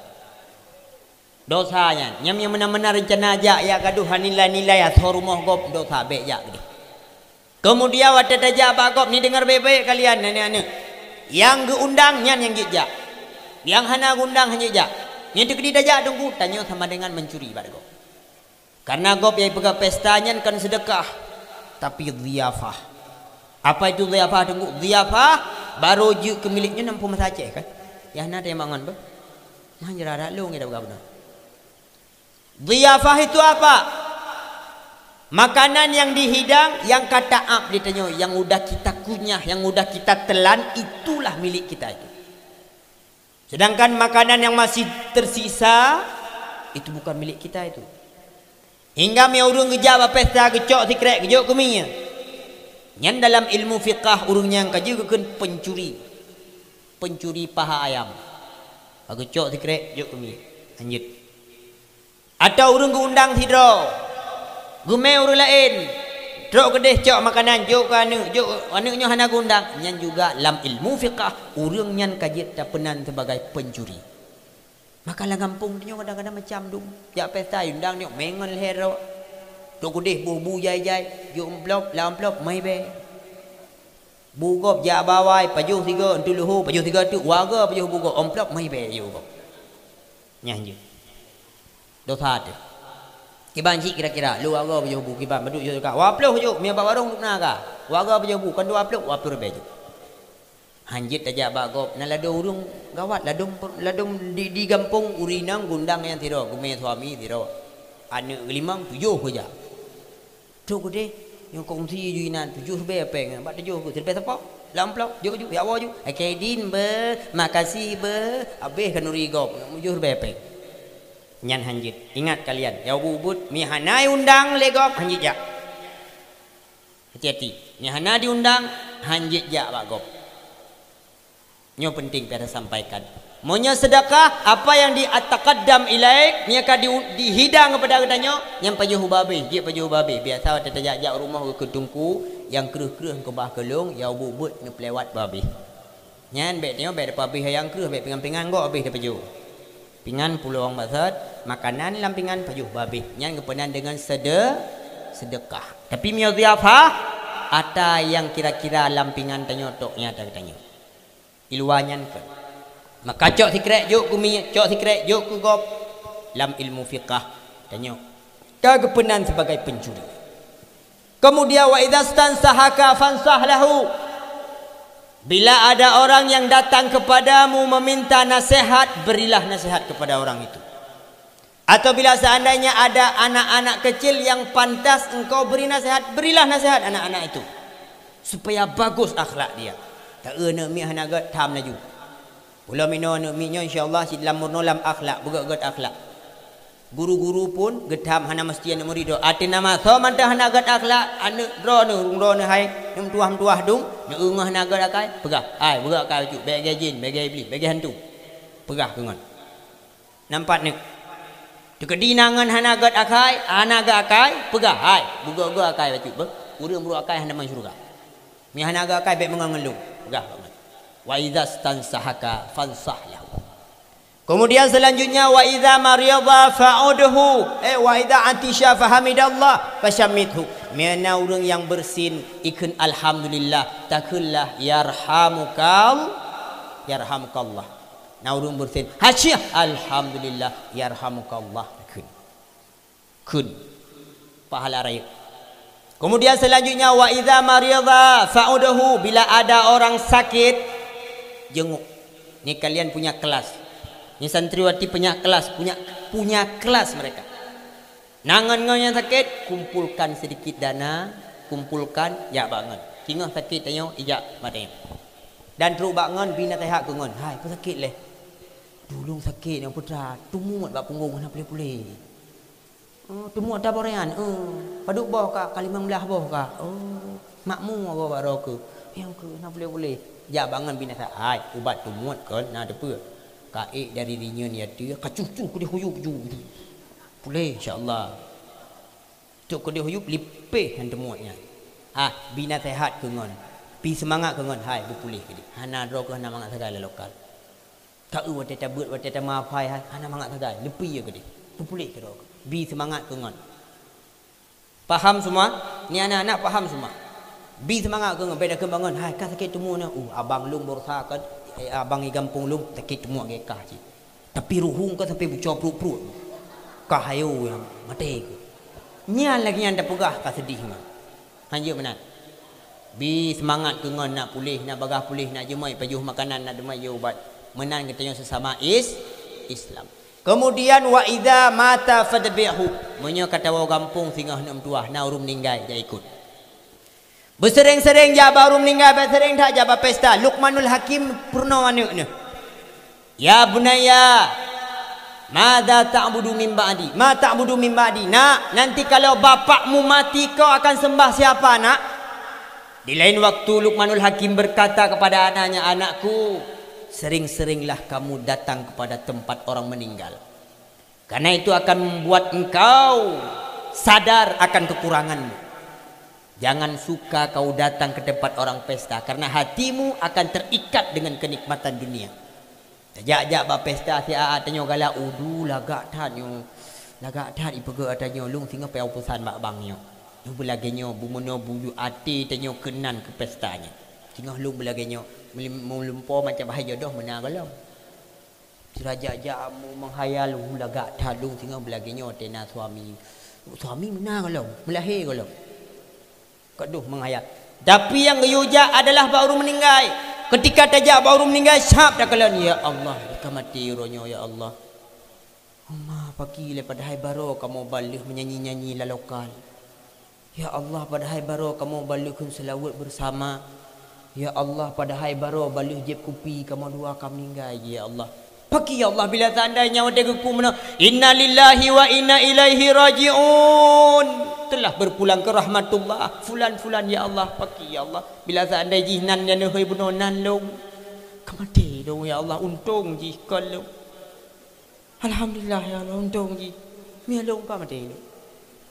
Dosa nyan. Nyang meunan-meunan reuncana jak ya gadoh nilai-nilai asoe rumoh gob dosa bék jak keudeh. Keumudian watée tajak bak gob ni deungar baik-baik kalian aneuk-aneuk. Nyang geuundang nyan nyang jeuet jak. Nyang hana geuundang han jeuet jak. Nyang teukeudi tajak teungku tanyoe sama dengan mencuri bak gob. Karena gob nyang peugah pesta nyan kan sedekah, tapi dhiyafah. Apa itu dhiyafah teungku? Dhiyafah baru jeuet keu milék nyoe nampu masa Aceh kan? Ya hana teumangon beh. Mah jerarak lông ya dah peugah beuna. Dhiyafah itu apa? Makanan yang dihidang, yang ka taab di tanyoe, yang udah kita kunyah, yang udah kita telan, itulah milik kita itu. Sedangkan makanan yang masih tersisa, itu bukan milik kita itu. Hingga meu ureuëng geujak bak pesta geucok sikrek geujok keu mie. Nyan dalam ilmu fiqah ureuëng nyang ka jeuet geukheun pencuri. Pencuri paha ayam. Ka geucok sikrek jok keu mie. Lanjut. Atau ureuëng geuundang sidroe, geumé ureuëng laén, trok keudeh cok makanan, jok keu aneuëk, jok aneuëk nyoe hana geuundang, nyan juga lam ilmu fiqah, ureuëng nyan ka jeuet tapeunan sibagai pencuri. Maka lam gampông tanyoe kadang-kadang macam dum, jak pesta undang nyoe mé ngon lhèe droe, trok keudeh boh bu jai-jai, jok amplop, lam amplop meuhibée. Bu gob jak bawai, pajoh sigoe, entu leuho, pajoh sigoe teuk, wagoe pajoh bu gob, amplop meuhibée jok gob. Nyan jeuet. Dosa teuh. Kiban cit kira-kira, lu wagoe pajoh bu, kiban padub jok ka. Dua ploh jok, mie bak warong dum na ka. Wagoe pajoh bu, kon dua ploh, dua ploh ribèe jok. Hanjeuet tajak bak gob, na ladôm ureuëng gawat, ladôm, ladôm di, di gampông ureuëng inong geuundang nyang sidroe, geumé suami sidroe. Aneuëk geulimong, tujoh keujak. Trok keudeh, nyang kongsi ju inan tujoh ribèe péng, bak tujoh keu siribèe sapo? Lam amplop, jok ju, jak woe ju. Oke, din beuh, makasih beuh, habéh khanuri gob, mujur bepek. Nyan hanjeuet. Ingat kalian, ya ubit-ubit, mi hana iundang lé gob, hanjeuet jak. Hati-hati, mi hana diundang, hanjeuet jak bak gob. Nyoe penting pih tasampaikan. Meunyoe sedekah, apa yang di-, ataqaddam ilaik, nyang ka di-, dihidang kepada geutanyoe, nyan pajoh ubah habéh, jeuet pajoh ubah habéh. Biasa watée tajak-jak rumoh keu teungku, nyang kreueh-kreueh keubah keu lôn, ya ubit-ubit neupeulewat bah habéh. Nyan bék tanyoe bék tapeuhabéh nyang kreueh, bék pingan-pingan gob habéh tapajoh. Pingan pulang basot, makanan lam pingan pajoh bah habéh. Nyan geupeunan deungon sede-, sedekah. Tapi meunyoe dhiafah, ata nyang kira-kira lam pingan tanyoe tok nyata geutanyoe. Di luwa nyan kon. Maka cok sikrék jok keu minyeuk, cok sikrék jok keu gob. Lam ilmu fiqah tanyoe ka geupeunan sebagai pencuri. Kemudian, wa idza stansahaka fansah lahu. Bila ada orang yang datang kepadamu meminta nasihat, berilah nasihat kepada orang itu. Atau bila seandainya ada anak-anak kecil yang pantas engkau beri nasihat, berilah nasihat anak-anak itu supaya bagus akhlak dia. Ta-eu aneuk miet hana gét, tham laju. Pulo minoe aneuk miet nyoe, insya Allah, cit lam meurunoe lam akhlak, beugét-gét akhlak. Guru-guru pun geutham hana meusti aneuk murit droe. Até nama soe mantong hana gét akhlak, aneuk droeneuh, ureueng droeneuh hai, neumeutuwah-meutuwah dum, neueungah hana gét akai, peugah, "Hai, beugét akai bacut, bèk lagèe jin, bèk lagèe iblih, bèk lagèe hantu." Peugah keu ngon. Nampak neuk. Teukeudi na ngon hana gét akai, hana gét akai, peugah, "Hai, beugét-gét akai bacut beuh. Ureueng brôk akai hana masuk syeuruga. Meunyo hana gét akai, bèk meungon ngon lôn." Peugah bak ngon. "Wa idza stansahaka fansah lahu." Kemudian selanjutnya, "Wa idza marida fa'udhu." Eh, "Wa idza atisha fahamidallah fasyamithu." Meunyo na ureueng nyang beursin, ikheun alhamdulillah, takheunlah yarhamukal-, yarhamukallah. Na ureueng beursin, hasyah, alhamdulillah, yarhamukallah. Kheun. Kheun. Pahala rayeuk. Kemudian selanjutnya, "Wa idza marida fa'udhu." Bila ada orang sakit, jenguk. Ni kalian punya kelas. Ni santriwati punya kelas, punya, punya kelas mereka. Na ngon-ngon nyang sakét, kumpulkan sedikit dana, kumpulkan, jak bak ngon. Singoh sakét tanyoe, ijak bak tanyoe. Dan trok bak ngon, bi naseuhat keu ngon. "Hai, peue sakét lé?" "Duh, lôn sakét nyoe, Putra. Teumuet bak punggong hana puléh-puléh." "Oh, teumuet ata borean?" "Eh." "Padub boh, Kak?" "Ka limong blaih boh, Kak." "Oh, makmu goe bak droe keuh." "Nyang keuh hana puléh-puléh." Jak bak ngon bi naseuhat. "Hai, ubat teumuet kon na teupeue. Ka ék dari rinyueng ateueh, ka cuh-cuh keudéh huyub ju." Puléh, insya Allah. Cok keudéh huyub lipéh nyang teumuet nyan. Ah, bi naseuhat keu ngon. Bi seumangat keu ngon, hai, beupuléh keudéh. Hana droe keuh hana mangat sagai lam lokal. Ka eu watée tabeuet, watée tameuhafai, hai, hana mangat sagai, leupie keudéh. Beupuléh keudroe keuh. Bi seumangat keu ngon. Paham semua? Ni anak-anak paham semua? Bi seumangat keu ngon, beda keu bangon. Hai, ka sakét teumuet nyoe. Uh, abang lôn baroesa kan, eh, abang di gampông lôn sakét teumuet gét kah cit. Tapi ruhueng ka sampai buco pruet-pruet. Ka hayo nyang maté keuh. Nyan lagèe nyan tapeugah ka seudeh ngon. Hanjeuet meunan. Bi seumangat keu ngon nak puléh, nak bagaih puléh, nak jeuet meupajoh makanan, nak jeuet meupajoh ubat. Meunan geutanyoe sesama is-, Islam. Kemudian, "Wa idza mata fadbihu." Meunyoe ka tawoe gampông singoh neuk meutuwah, na ureueng meuninggai, jak ikot. Beuseuréng-seuréng jak bak ureueng meuninggai, bèk seuréng that jak bak pesta. Luqmanul Hakim peurunoe aneuk neuh, "Ya bunayya, madza ta'budu min ba'di? Ma ta'budu min ba'di?" "Nak, nanti kalau bapakmu mati, kau akan sembah siapa, Nak?" Di lain waktu, Luqmanul Hakim berkata kepada anaknya, "Anakku, sering-seringlah kamu datang kepada tempat orang meninggal. Karena itu akan membuat engkau sadar akan kekuranganmu. Jangan suka kau datang ke tempat orang pesta, karena hatimu akan terikat dengan kenikmatan dunia." Tajak-jak bak pesta siat tanyoe galak, "Udu, lagak that nyoe. Lagak that ipeugah tanyoe, lôn singoh payah peusan bak bang nyoe. Nyoe beulagèe nyoe, bumoe nyoe buju até tanyoe keunan keu pesta nyoe. Singoh lôn beulagèe nyoe, meulumpo macam bahai jodoh meunan gohlom." Sira jak-jak meuhayal, "Uh, lagak that lôn singoh beulagèe nyoe tena suami. Suami meunan gohlom, meulahé gohlom." Ka deuh meuhayal. Tapi nyang geuyue jak adalah bak ureueng meuninggai. Keutika tajak bak ureueng meuninggai, sab takalon, "Ya Allah, ka maté uroe nyoe, ya Allah. Uma paki lé padahai baroe kamoe ban lheueh meunyanyi-nyanyi lam lokal. Ya Allah, padahai baroe kamoe ban lheueh kheun seulaweuet beusama. Ya Allah, padahai baroe baleueh jieb kupi kamoe dua ka meuninggai, ya Allah. Pakri ya Allah, bila seandainya watée geukheun meunan, "Innalillahi wa inna ilaihi raji'un." Telah berpulang ke rahmatullah. Fulan-fulan, ya Allah, pakri ya Allah. Bila seandai jih nan nyang neuhôi bunoe nan lôn. Ka maté lôn, ya Allah, untông jih kon lôn. Alhamdulillah, ya Allah, untông jih. Meunyo lôn ka maté lôn.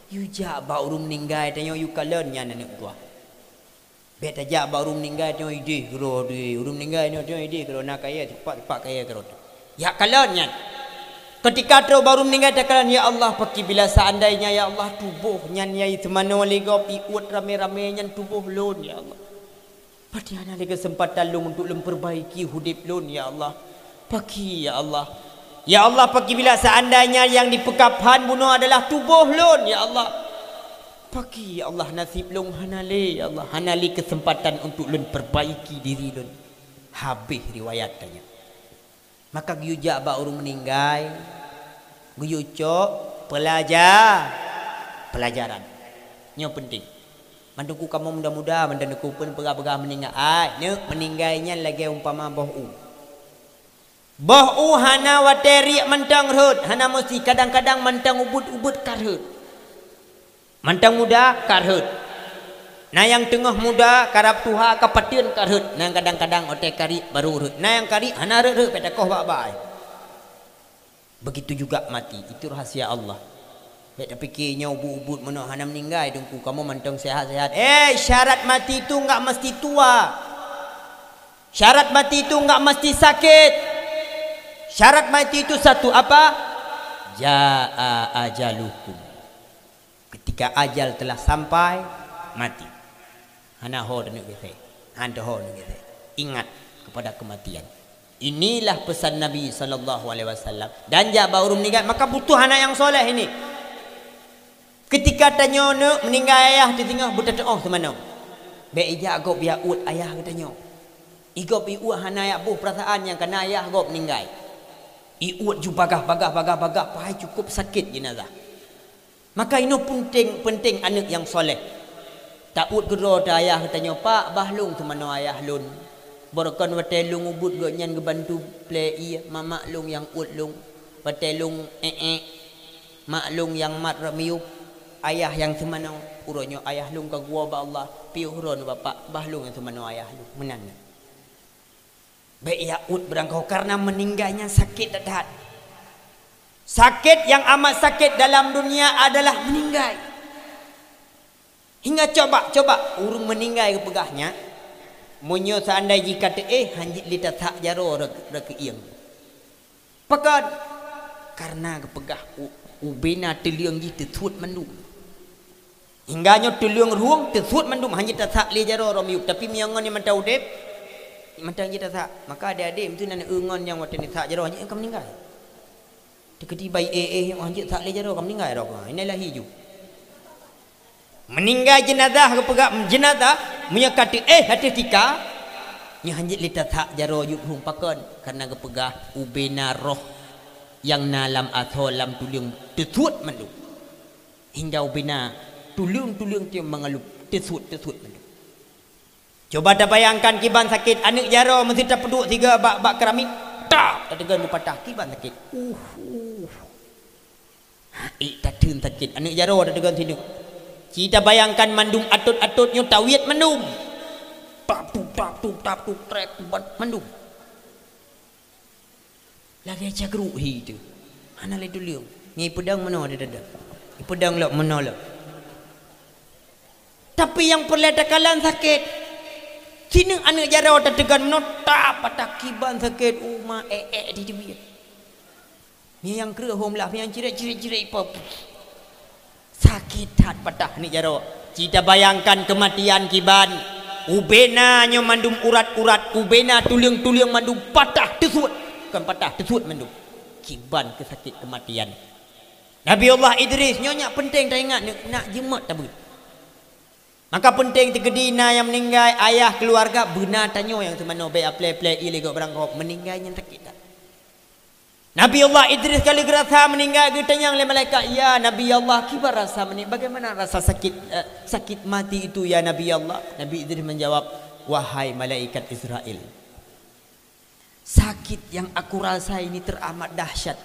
Yue jak bak ureuëng meuninggai tanyoe, yue kalon nyan aneuëk geuh. Bék tajak bak ureuëng meuninggai tanyoe ideh keudroe deh. Ureuëng meuninggai nyoe tanyoe ideh keudroe na kayée, teumpat-teumpat kayée keudroe. Jak kalon nyan. Keutika trok bak ureuëng meuninggai takalon, "Ya Allah, pakri bila seandainya, ya Allah, tuboh nyan nyang teumanoe lé gob iuet ramé-ramé nyan tuboh lôn, ya Allah. Pakri hana lé keuseumpatan lôn untuk lôn peurbaiki udeb lôn, ya Allah. Pakri, ya Allah. Ya Allah, pakri bila seandainya nyang dipeukaphan bunoe adalah tuboh lôn, ya Allah. Pakri, ya Allah, naseb lôn hana lé, ya Allah, hana lé keuseumpatan untuk lôn peurbaiki diri lôn." Habéh riwayat tanyoe. Maka geuyue jak bak ureuëng meuninggai, geuyue cok pelaja-, pelajaran. Nyoe peunteng. Mandum ku kamoe muda-muda, mandum ku pun peugah-peugah meuninggai. Ai, neuk meuninggai nyan lagée umpama boh u. Boh u hana watée riek mantong rhot, hana meusti, kadang-kadang mantong ubit-ubit ka rhot. Mantong muda ka rhot. Na nyang teungoh muda karab tuha ka pateuen ka rhot, na nyang kadang-kadang watée ka riek baru rhot. Na nyang ka riek hana rhot-rhot, bék takoh bak-bak. Begitu juga mati, itu rahasia Allah. Bék tapike nyoe ubit-ubit meunoe hana meuninggai, Teungku, kamoe mantong sehat-sehat. Eh, syarat mati itu enggak mesti tua. Syarat mati itu enggak mesti sakit. Syarat mati itu satu apa? Jaa ajalukum. Ketika ajal telah sampai, mati. Hana ho taneuk geusée. Hana ho taneuk geusée. Ingat kepada kematian. Inilah pesan Nabi sallallahu alaihi wasallam. Dan jak bak ureuëng meuninggai, maka butuh anak nyang soleh ini. Ketika tanyoe neuk meuninggai ayah teuh singoh, beutateuoh teumanoe. Bék ijak gob jak uet ayah geutanyoe. Igob iuet hana jak boh peurasaan nyang kana ayah gob meuninggai. Iuet ju bagah-bagah, bagah-bagah, padahai cukup sakét jenazah. Maka inoe peunteng, peunteng aneuëk nyang soleh. Tauet keudroe teuh ayah geutanyoe, "Pak, bah lôn teumanoe ayah lôn. Beureukan watée lôn ubit gobnyan geubantu plé ié, mamak lôn nyang uet lôn. Watée lôn ék-ék, mak lôn nyang mat rot miyueb, ayah nyang teumanoe. Uroe nyoe ayah lôn ka geuwoe bak Allah, piôh droeneuh Bapak, bah lôn nyang teumanoe ayah lôn." Meunan. Bék jak uet beurangkaho, karena meuninggai nyan sakét that-that. Sakét nyang amat sakét dalam dunia adalah meuninggai. Hingga coba, coba ureuëng meuninggai geupeugah nyan, meunyoe seandai jih ka teuéh, hanjeuet lé tasak jaroe reu-, reukeuieng. Pakon? Karena geupeugah u-, ubena tuleueng jih teusuet mandum. Hingga nyoe tuleueng rueng teusuet mandum, hanjeuet tasak lé jaroe rot miyueb. Tapi meunyoe ngon nyang mantong udeb, mantong jih tasak. Maka adé-adé, meuseu na eu ngon nyang watée neusak jaroe, hanjeuet ka meuninggai. Teukeudi bai éh-éh, hanjeuet sak lé jaroe ka meuninggai rot. Inilah hiju. Meuninggai jenazah geupeugah, jenazah, meunyoe ka teuéh ateueh tika, nyoe hanjeuet lé tasak jaroe yub rueng. Pakon? Karena geupeugah ubena roh nyang na lam asoe lam tuleueng teusuet mandum. Hingga ubena tuleueng-tuleueng tieb mangalup teusuet-teusuet mandum. Coba tabayangkan kiban sakét aneuëk jaroe meuseu tapeuduek sigoe bak, bak keramik, tap, tateugon meupatah, kiban sakét. Uh, uh. Ék tateun sakét, aneuëk jaroe tateugon sineuk. Ci tabayangkan mandum atot-atot nyoe tawiet mandum. Tap, tup, tap, tup, tap, tup, trek, ubat mandum. Lagée cagruek hi teuh. Hana lé tuleueng. Nyan ipeudong meunoe dada. Ipeudong lom meunoe lom. Tapi nyang peureulée takalon sakét. Sineuk aneuëk jaroe tateugon meunoe, tap, patah kiban sakét, uma ék-ék di teubiet. Nyan nyang kreueh hom lah, nyang cirek-cirek-cirek pop. Sakét that patah aneuëk jaroe. Ci tabayangkan keumatian kiban. Ubena nyoe mandum urat-urat, ubena tuleueng-tuleueng mandum patah teusuet. Kon patah, teusuet mandum. Kiban keu sakét keumatian. Nabi Allah Idris, nyoe nyak peunteng taingat, nak jeuet tabeuet. Maka peunteng teukeudi na nyang meuninggai, ayah, keuluwarga, beuna tanyoe nyang teumanoe bék aplé-aplé ié lé gob beurangkaho, meuninggai nyan sakét that. Nabi Allah Idris ka lheueh geurasa meuninggai, geutanyong lé malaikat, "Ya Nabi Allah, kiban rasa meuni-, bagaimana rasa sakit, eh, sakit mati itu, ya Nabi Allah?" Nabi Idris menjawab, Wahai malaikat Israel, sakit yang aku rasa ini teramat dahsyat,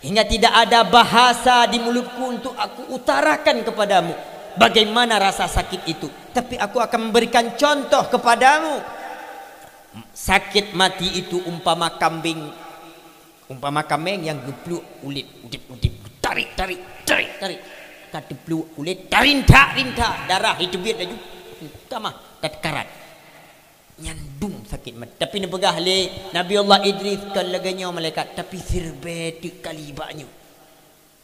hingga tidak ada bahasa di mulutku untuk aku utarakan kepadamu bagaimana rasa sakit itu. Tapi aku akan memberikan contoh kepadamu. Sakit mati itu umpama kambing, umpama kameng nyang geupluek ulét, udép-udép, tarik, tarik, tarik, tarik. Ka teupluek ulét, tarintak-rintak, darah jiteubiet laju. Ka mah, ka teukarat. Nyan dum sakét mati. Tapi neupeugah lé Nabi Allah Idris, "Kon lagée nyoe malaikat, tapi siribée teuk kali bak nyoe."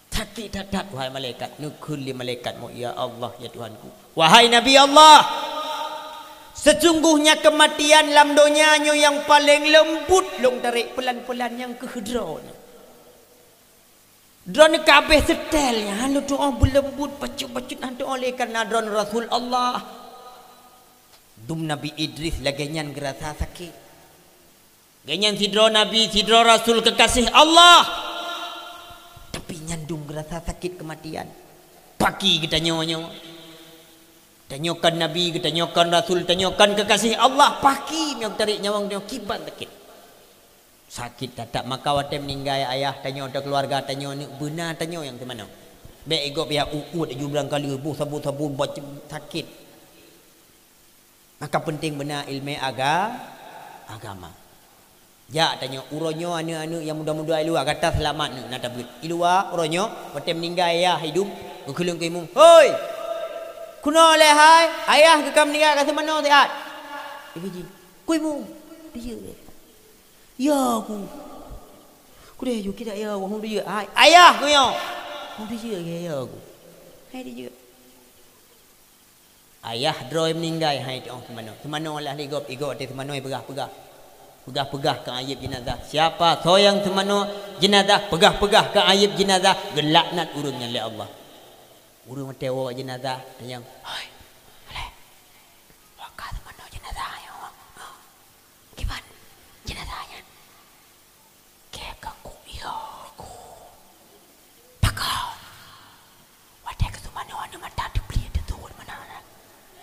Sakét that-that, wahai malaikat. Neukheun lé malaikat nyoe, "Ya Allah, ya Tuhanku. Wahai Nabi Allah, sesungguhnya kematian lam donya nyoe nyang paleng leumbut lôn tarek, peulan-peulan nyang keuh droeneuh. Droeneuh ka abéh seutée nyan, lôn tuoh beuleumbut bacut-bacut, han tuoh lé kareuna droeneuh Rasul Allah." Dum Nabi Idris lagée nyan geurasa sakét. Gobnyan sidroe nabi, sidroe rasul keukaséh Allah. Tapi nyan dum geurasa sakét keumatian. Pakri geutanyoe nyoe. Tanyoe kon nabi, geutanyoe kon rasul, tanyoe kon keukaséh Allah. Pakri meunyoe tarék nyawöng tanyoe kiban sakét. Sakét that-that, maka watée meuninggai ayah tanyoe atau keuluwarga tanyoe, neuk beuna tanyoe nyang teumanoe. Bék igob ya uot aju barangkali boh sabu-sabu bacut sakét. Maka peunteng beuna iéleumé aga-, agama. Jak tanyoe, uroe nyoe aneuëk-aneuëk nyang muda-muda i luwa, gata seulamat neuh na tabeuet. I luwa uroe nyoe, watée meuninggai yah idum, geukheuleueng keu imum, "Hoi! Keunoe lé hai, ayah geuh ka meuninggai, ka seumanoe siat." Ibu ji, "Ku imum, dijeuet lé." "Ya ku." "Kudeh ju kidak ya ku, hong dijeuet hai." "Ayah ku nyoe." "Hong dijeuet lé ya ku." Hai dijeuet. Ayah droe meuninggai, hai teuh seumanoe. Seumanoe lah lé gob, igob watée seumanoe peugah-peugah. Peugah-peugah keu ayeub jeunazah. Siapa soe nyang seumanoe jeunazah, peugah-peugah keu ayeub jeunazah, geulaknat ureuëng nyan lé Allah. Ureuëng watée woe jeunazah, tanyong, "Hoi, aleh, waka seumanoe jeunazah nyoe. Kiban jeunazah nyan?" "Kée keu ku, ya ku." "Pakon?" "Watée keu seumanoe aneuëk mata teupliek teutuwot meunan.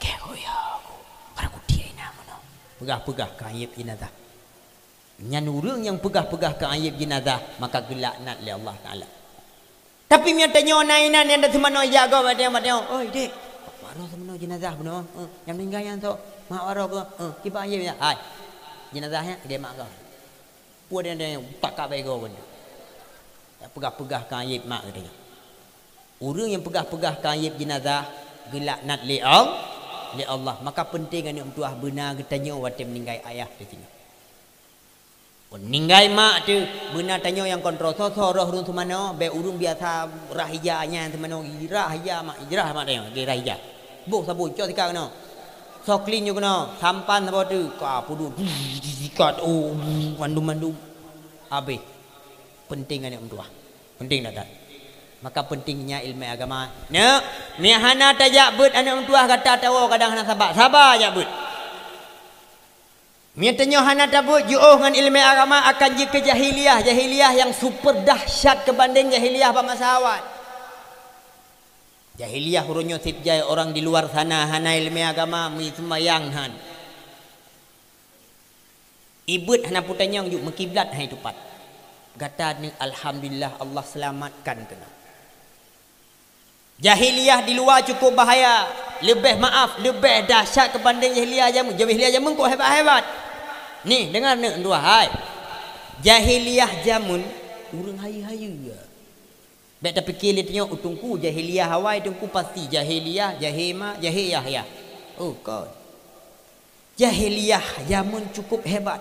Kée keu ya ku, baru kutiek inan meunoe." Peugah-peugah keu ayeub jeunazah. Nyan ureuëng nyang peugah-peugah keu ayeub jeunazah, maka geulaknat lé Allah Taala. Tapi meunyoe tanyoe na inan nyang seumanoe jak gob, watée nyoe, "Oi dek, waroe seumanoe jeunazah bunoe, eh, nyang meuninggai nyan soe? Mak waroe keuh, eh, kiban ayeub nyan?" "Hai, jeunazah nyan lagée mak gob." Peue dan, dan, utak ka bego pun. Peugah-peugah keu ayeub mak geutanyoe. Ureuëng nyang peugah-peugah keu ayeub jeunazah geulaknat lé Al-, lé Allah. Maka peunteng aneuëk meutuwah beuna geutanyoe watée meuninggai ayah teuh singoh. Meuninggai mak teuh beuna tanyoe nyang kontrol. Soe-soe roh ureuëng seumanoe, bék ureuëng biasa rah ija nyan seumanoe, rah ija mak, rah mak tanyoe, lagée rah ija. Boh sabu, cok sikat keunoe. Soe klin nyoe keunoe, sampan saboh teuk, ka peuduek, sikat, oh, mandum-mandum. Habéh. Peunteng aneuëk meutuwah. Peunteng that-that. Maka peuntengnya iéleumé agama. Neuk, meunyo hana tajak beuet aneuëk meutuwah gata tawoe kadang hana saba. Saba jak beuet. Meunyo tanyoe hana tabeuet jiôh ngon iéleumé agama akan jeuet keu jahiliyah. Jahiliyah nyang super dahsyat keubandeng jahiliyah bak masa awai. Jahiliyah uroe nyoe seb jai orang di luar sana hana iéleumé agama, meuseumayang han. Ibeuet hana peutanyong jeuet, meukiblat hai tupat. Gata neuk alhamdulillah Allah seulamatkan keunoe. Jahiliyah di luwa cukup bahaya, leubeh maaf, leubeh dahsyat keubandeng jahiliyah jameun. Jahiliyah jameun kok hebat-hebat. Nih, deungar neuk dua hai. Jahiliyah jameun ureuëng hayeue-hayeue. Bék tapike lé tanyoe, "Oh, teungku, jahiliyah awai teungku pasti jahiliyah, jahé ma, jahé yah, yah." Oh, kon. Jahiliyah jameun cukup hebat.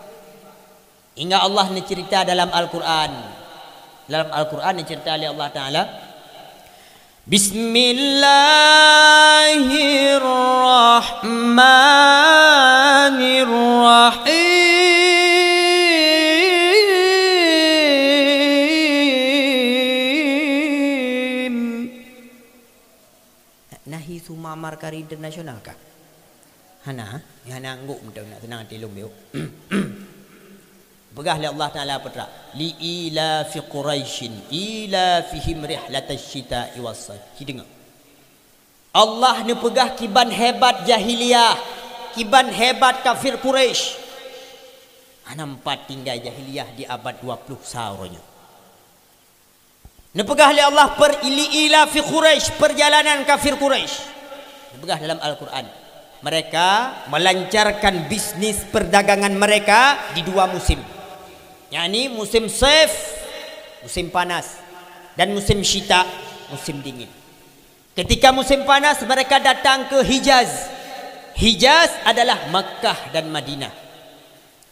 Hingga Allah neuceurita dalam Al-Qur'an. Dalam Al-Qur'an neuceurita lé Allah Taala, "Bismillahirrahmanirrahim." Nahi Suma Markari Internasional kah? Hana, hana angguk meuteun, nak seunang até lôn biôh. Peugah lé Allah Taala peutrak, "Li ila fi Quraisyin, ila fihim rihlatash shita'i was shaif." Ci deungoe. Allah neupeugah kiban hebat jahiliyah, Iban hebat kafir Quraisy. Hana meupat tinggai jahiliyah di abad dua puluh sa uroe nyoe. Neupeugah lé Allah, per-, "Li ila fi Quraisy", perjalanan kafir Quraisy. Neupeugah dalam Al-Quran, mereka melancarkan bisnis perdagangan mereka di dua musim, yakni musim saif, musim panas, dan musim syita, musim dingin. Ketika musim panas, mereka datang ke Hijaz. Hijaz adalah Makkah dan Madinah.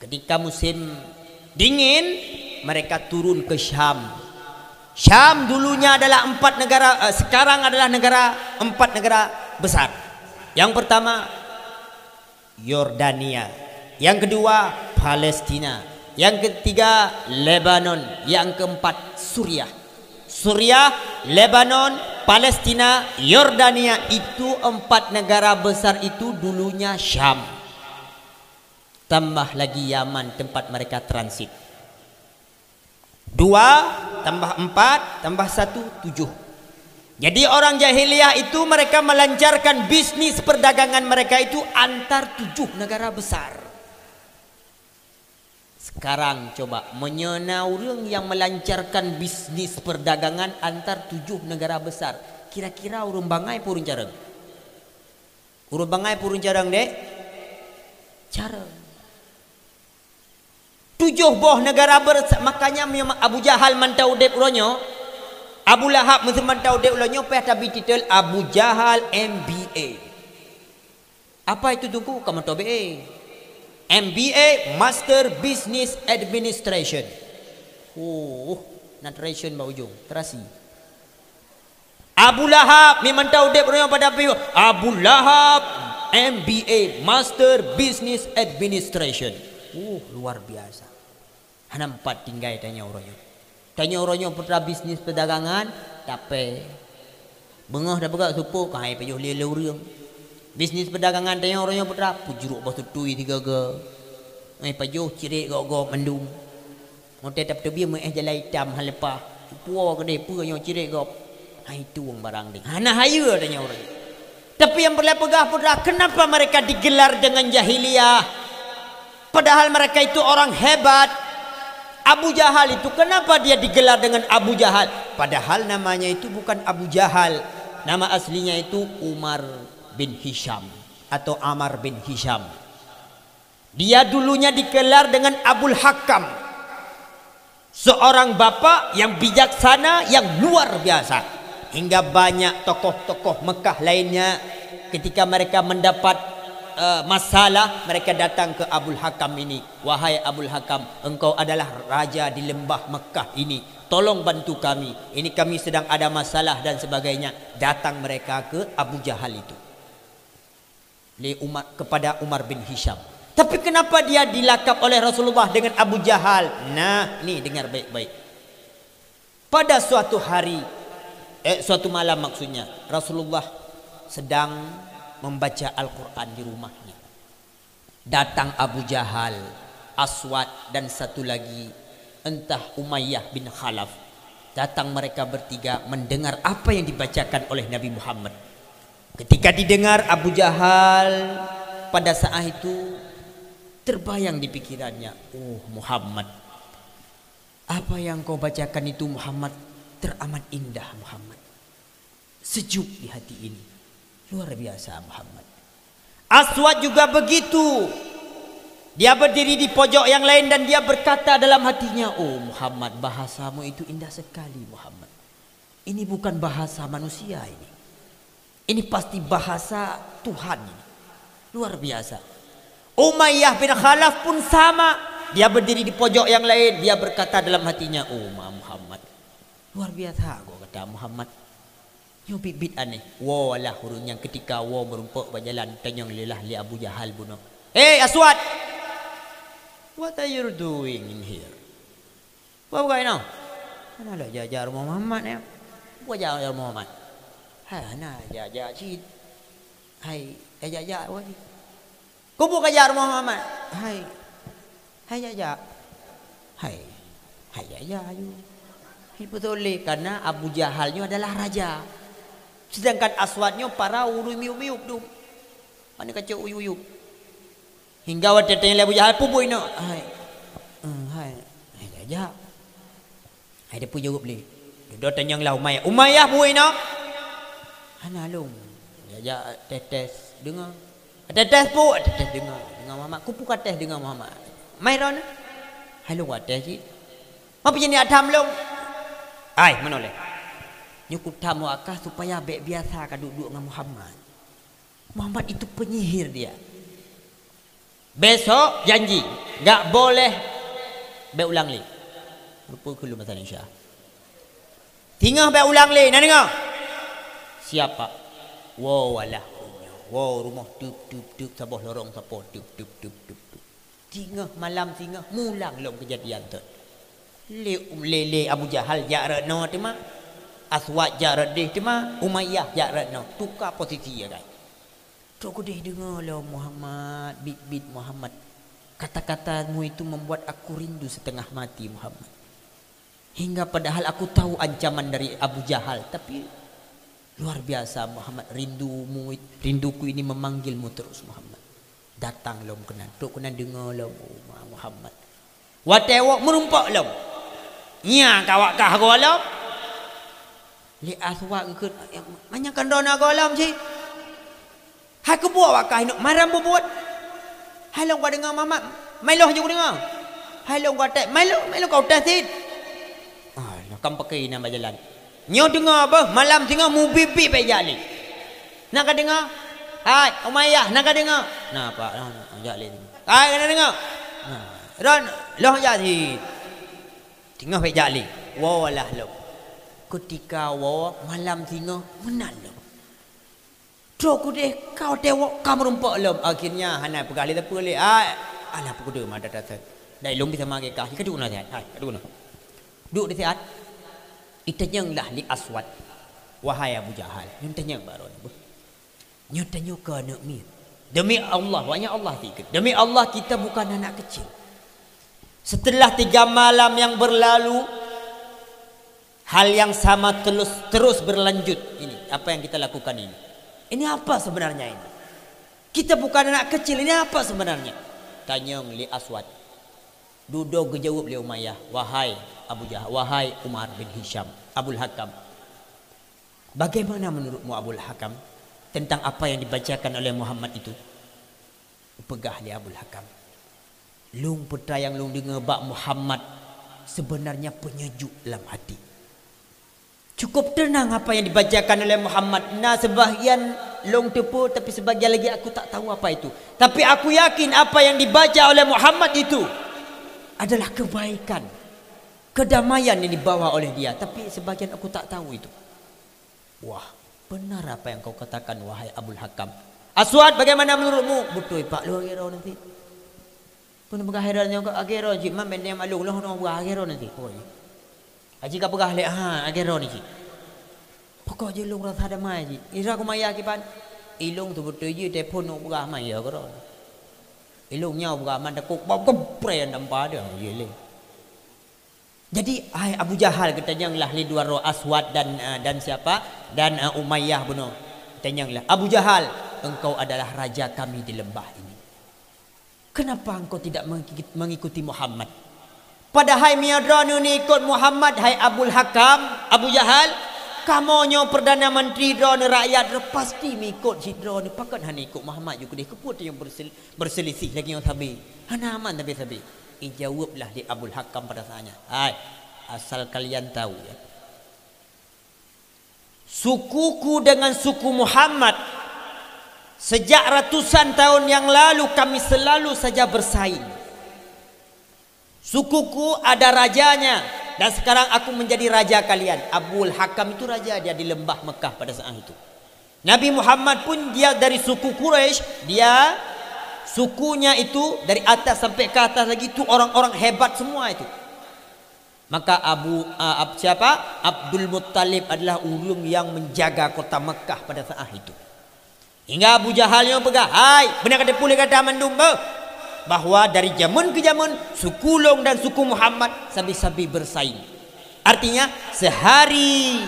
Ketika musim dingin, mereka turun ke Syam. Syam dulunya adalah empat negara, eh, sekarang adalah negara, empat negara besar. Yang pertama, Yordania. Yang kedua, Palestina. Yang ketiga, Lebanon. Yang keempat, Suriah. Suriah, Lebanon, Palestina, Yordania, itu empat negara besar itu dulunya Syam. Tambah lagi Yaman, tempat mereka transit. Dua tambah empat tambah satu, tujuh. Jadi, orang jahiliyah itu mereka melancarkan bisnis perdagangan mereka itu antar tujuh negara besar. Sekarang coba, meunyoe na ureuëng nyang melancarkan bisnis perdagangan antar tujuh negara besar, kira-kira ureuëng bangai peue ureuëng carông? Ureuëng bangai peue ureuëng carông, dek? Carông. Tujoh boh negara ber-, makanya meunyoe Abu Jahal mantong udeb uroe nyoe, Abu Lahab meuseu mantong udeb uroe nyoe, payah tabri titel Abu Jahal M B A. Apa itu, Teungku? Kamoe toh B A. M B A, Master Business Administration. Oh, na tration bak ujong, terasi. Abu Lahab, memang tahu deb uroe nyoe pada piôh. Abu Lahab, M B A, Master Business Administration. Uh, luar biasa. Hana meupat tinggai tanyoe uroe nyoe. Tanyoe uroe nyoe putra bisnis perdagangan, tapi beungoh dah peugah supok, hai pajoh lé lé ureuëng. Bisnis perdagangan tanyoe uroe nyoe putra, pujuruk boh tutui tiga ga. Hai pajoh cirek gok-gok mandum. Meutai tapeutubieng meuéh jalai itam haleupah. Puwoe keudeh peue nyoe cirek gob. Hai tueng barang deh. Hana hayeue tanyoe ureuëng. Tapi nyang peureulée peugah putra, kenapa mereka digelar dengan jahiliyah? Padahal mereka itu orang hebat. Abu Jahal itu, kenapa dia digelar dengan Abu Jahal? Padahal namanya itu bukan Abu Jahal. Nama aslinya itu Umar bin Hisham atau Amar bin Hisham. Dia dulunya digelar dengan Abul Hakam, seorang bapak yang bijaksana, yang luar biasa. Hingga banyak tokoh-tokoh Mekah lainnya, ketika mereka mendapat, eh, masalah, mereka datang ke Abul Hakam ini. "Wahai Abul Hakam, engkau adalah raja di lembah Mekah ini. Tolong bantu kami. Ini kami sedang ada masalah," dan sebagainya. Datang mereka ke Abu Jahal itu. Li Umar, kepada Umar bin Hisham. Tapi kenapa dia dilakab oleh Rasulullah dengan Abu Jahal? Nah, ni dengar baik-baik. Pada suatu hari, eh, suatu malam maksudnya, Rasulullah sedang membaca Al-Quran di rumahnya. Datang Abu Jahal, Aswad, dan satu lagi, entah Umayyah bin Khalaf. Datang mereka bertiga mendengar apa yang dibacakan oleh Nabi Muhammad. Ketika didengar Abu Jahal, pada saat itu terbayang di pikirannya, "Oh Muhammad, apa yang kau bacakan itu Muhammad, teramat indah Muhammad. Sejuk di hati ini. Luar biasa Muhammad." Aswad juga begitu. Dia berdiri di pojok yang lain dan dia berkata dalam hatinya, "Oh Muhammad, bahasamu itu indah sekali Muhammad. Ini bukan bahasa manusia ini. Ini pasti bahasa Tuhan ini. Luar biasa." Umayyah bin Khalaf pun sama. Dia berdiri di pojok yang lain. Dia berkata dalam hatinya, "Oh Muhammad, luar biasa kok kata Muhammad. Nyoe biet-biet aneh." Woe lah ureuëng nyang ketika woe meurumpok bak jalan tanyong lé lah lé Abu Jahal bunoe. "Hei Aswad! What are you doing in here?" Peue bukai noh? Hana lé jak-jak rumoh Muhammad nyoe. Peue jak rumoh Muhammad? Hai, hana jak-jak cit. Hai, eh, jak-jak wai. Keupeue kajak rumoh Muhammad? Hai. Hai jak-jak. Hai. Hai jak-jak aju. Hai beutôi lé, karena Abu Jahal nyoe adalah raja. Sedangkan Aswad nyoe para ureuëng miyup-miyup tu. Mana kacok uyup-uyup. Hingga watèe tanyong lé Abu Jahal, "Peue buet inong?" "Hai." "Eh, hai." "Hai, jak, jak." Hai, teupeujaweueb lé. Dudoe tanyong lah Umayyah. "Umayyah, peue buet inong?" "Hana lôn." "Jak, jak, tes-tes deungoe." "Tes-tes peue?" "Tes-tes deungoe. Deungoe Muhammad." "Keupeue kates deungoe Muhammad?" "Mai droeneuh." "Hai, lôn watèe cit." "Meunyoe peue nyan tham lôn?" "Hai, meunoe lé. Nyoe kutham wakah supaya bèk biasa ka duek-duek ngon Muhammad. Muhammad itu penyihir dia. Besok janji, gak boleh bèk ulang lé." Rupa keu lôn masa Indonesia. "Singoh bèk ulang lé, na deungoe?" "Siap, Pak." Woe, walah, woe rumoh, teup, teup, teup, saboh lorong sapo, teup, teup, teup, teup, teup. Singoh, malam singoh, mulang lom keujadian teuk. Lé, lé, lé Abu Jahal jak rot noe teuma, Aswad jak rot déh teuma, Umayyah jak rot noe, tuka posisi ya kan. Trok keudéh deungoe lom Muhammad, bit-bit Muhammad. Kata-katamu itu membuat aku rindu setengah mati, Muhammad. Hingga padahal aku tahu ancaman dari Abu Jahal, tapi luar biasa Muhammad, rindumu, rinduku ini memanggilmu terus Muhammad. Datang lom keunan, trok keunan deungoe lom, oh, Muhammad. Watèe woe meurumpok lom. Nyan ka wakah goe lom. Lé Aswad geukheun, "Manyang kan droeneuh goe lom cit." "Hai keupeue wakah inong, maram bubuet." "Hai lôn ka deungoe Muhammad, mai loh ju deungoe." "Hai lôn ka tes, mai loh, mai loh ka tes cit." "Alah, kam pakai na bajalan. Nyoe deungoe beuh, malam singoh mubi-bi bèk jak lé. Na ka deungoe? Hai, Umayyah, na ka deungoe?" "Na, Pak, na, na, jak lé. Hai, na deungoe? Na, ron, loh jak cit. Singoh bèk jak lé." Woe lah lom. Keutika woe, malam singoh, meunan lom. Trok keudéh ka watèe woe ka meurumpok lom. Akhirnya hana peugah lé sapeue lé. Ai, alah, peue kudeue mata dasar. Dai lôn bisa magé kah. Ka duek na siat. Hai, ka duek na. Duek di siat. Itanyong lah lé Aswad. "Wahai Abu Jahal, nyoe tanyong baroe nyoe beuh. Nyoe tanyoe keu aneuk miet. Demi Allah, wanya Allah tiket. Demi Allah, kita bukan anak kecil." Setelah tiga malam yang berlalu, hal yang sama terus, terus berlanjut ini, apa yang kita lakukan ini. Ini apa sebenarnya ini? Kita bukan anak kecil, ini apa sebenarnya? Tanyong lé Aswad. Dudoe geujaweueb lé Umayyah, "Wahai Abu Jah-, wahai Umar bin Hisham, Abul Hakam, bagaimana menurutmu, Abul Hakam, tentang apa yang dibacakan oleh Muhammad itu?" Peugah lé Abul Hakam, "Lôn peue nyang lôn deungoe bak Muhammad sebenarnya penyejuk lam hati. Cukup tenang apa yang dibacakan oleh Muhammad. Na sebahagian lôn teupeue, tapi sebahagian lagi aku tak tahu apa itu. Tapi aku yakin apa yang dibaca oleh Muhammad itu adalah kebaikan, kedamaian yang dibawa oleh dia. Tapi sebahagian aku tak tahu itu." Wah, benar apa yang kau katakan, wahai Abul Hakam. Aswad, bagaimana menurutmu? Beutôi, Pak, lôn agé droeneuh cit. Peue neupeugah agé droeneuh nyoe, agé droeneuh cit, man bèk neumaklum, lôn hana peugah agé droeneuh cit. Oh, iya. Aji ka peugah lé, ha, agé droeneuh cit. Pokok jih lôn rasa damai cit. Ira kumaya kiban. Ilôn teubeutôi jih telepon neuk peugah maya keudroe. Ilôn nyoe peugah man takot bab geprek dan pada, oh, iya lé. Jadi, hai Abu Jahal, geutanyong lah lé dua droe Aswad dan, eh, dan siapa? Dan, eh, Umayyah bunoe. Tanyong lah, "Abu Jahal, engkau adalah raja kami di lembah ini. Kenapa engkau tidak mengikut-, mengikuti Muhammad? Padahai meunyoe droeneuh neuikot Muhammad, hai Abul Hakam, Abu Jahal, kamoe nyoe Perdana Menteri droeneuh, rakyat droeneuh pasti meuikot cit droeneuh. Pakon hana ikot Muhammad ju keudéh? Keupeue tanyoe bersel-, berselisih lagèe nyoe sabe? Hana aman sabe-sabe." Ijaweueb lah lé Abul Hakam pada saat nyan, "Hai, asal kalian tahu, ya, sukuku dengan suku Muhammad sejak ratusan tahun yang lalu kami selalu saja bersaing. Sukuku ada rajanya dan sekarang aku menjadi raja kalian." Abul Hakam itu raja dia di lembah Mekah pada saat itu. Nabi Muhammad pun dia dari suku Quraisy, dia sukunya itu dari atas sampai ke atas lagi itu orang-orang hebat semua itu. Maka Abu, a, Ab-, siapa? Abdul Muttalib adalah ureueng yang menjaga kota Mekah pada saat itu. Hingga Abu Jahal nyoe peugah, "Hai, beuna ka teupeue lé gata mandum beuh, bahwa dari jameun keu jameun, suku lôn dan suku Muhammad sabe-sabe bersaing. Artinya, sehari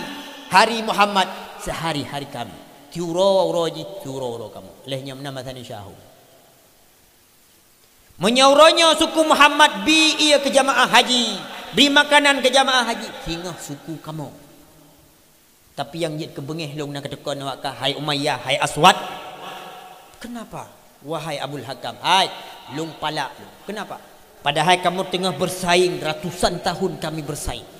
hari Muhammad, sehari hari kami. Siuroe-uroe jih, siuroe-uroe kamoe." Lheueh nyoe meunan masa Indonesia. Meunyoe uroe nyoe suku Muhammad bi ié keu jamaah haji, bri makanan keu jamaah haji, singoh suku kamoe. Tapi nyang jeuet keu beungéh lôn na kateuka nibak kah, hai Umayyah, hai Aswad. Kenapa? Wahai Abul Hakam, hai, lôn palak lôn. Kenapa? Padahai kamoe teungoh bersaing, ratusan tahun kami bersaing.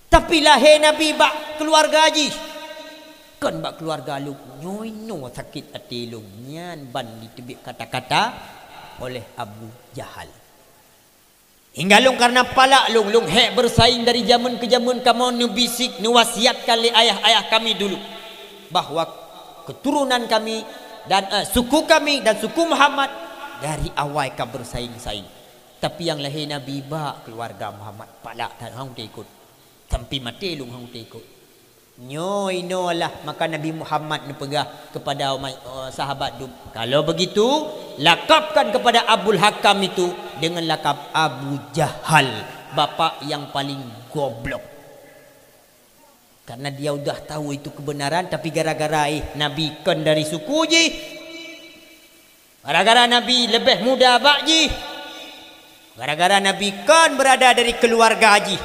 Tapi lahé Nabi bak keuluwarga jih, kon bak keuluwarga lôn. Nyoe inoe sakét até lôn, nyan ban jiteubiet kata-kata oleh Abu Jahal. Hingga lôn kareuna palak lôn, lôn hék bersaing dari jameun keu jameun kamoe neubisik, neuwasiatkan lé ayah-ayah kami dulu bahwa keturunan kami dan, eh, suku kami dan suku Muhammad dari awai ka bersaing-saing. Tapi nyang lahé Nabi bak keuluwarga Muhammad palak that, hana kuteukot. Sampai maté lôn hana kuteukot. Nyoe inoe lah maka Nabi Muhammad neupeugah kepada umat, eh, sahabat dum, "Kalau begitu, lakabkan kepada Abul Hakam itu dengan lakab Abu Jahal, bapak yang paling goblok." Karena dia udah tahu itu kebenaran, tapi gara-gara, eh, Nabi kon dari suku jih, gara-gara Nabi leubeh muda bak jih, gara-gara Nabi kon berada dari keuluwarga jih,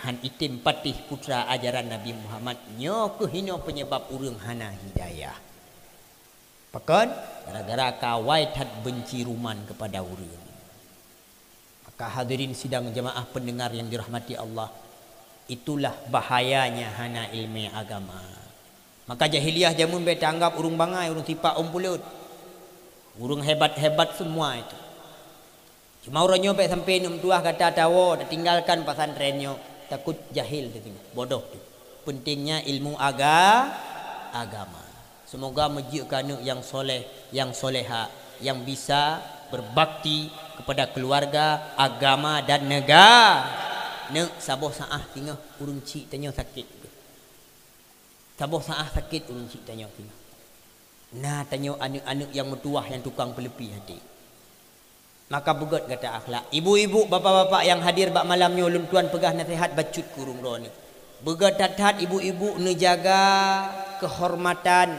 han item patéh putra ajaran Nabi Muhammad. Nyoe keuh inoe penyebab ureuëng hana hidayah. Pakon? Gara-gara ka awai that benci ruman kepada ureuëng. Maka hadirin sidang jamaah pendengar yang dirahmati Allah, itulah bahayanya hana ilmu agama. Maka jahiliyah jameun bék taanggap ureuëng bangai, ureuëng sipak ôn pulot. Ureuëng hebat-hebat semua itu. Cuma uroe nyoe bék sampai aneuk meutuwah gata tawoe, tatinggalkan pesantren nyoe, takot jahil teuh, bodoh teuh. Pentingnya ilmu aga-, agama. Semoga meujeuet keu aneuk nyang soleh, nyang soleha, nyang bisa berbakti kepada keluarga, agama dan nega-, neuk saboh saah singoh ureuëng chik tanyoe sakét. Saboh saah sakét ureuëng chik tanyoe singoh. Na tanyoe aneuk-aneuk nyang meutuwah nyang tukang peuleupie até. Maka beugét gata akhlak. Ibu-ibu, bapak-bapak nyang hadir bak malam nyoe, lôn tuan peugah naseuhat bacut keu ureuëng droeneuh. Beugét that-that ibu-ibu neujaga keuhormatan,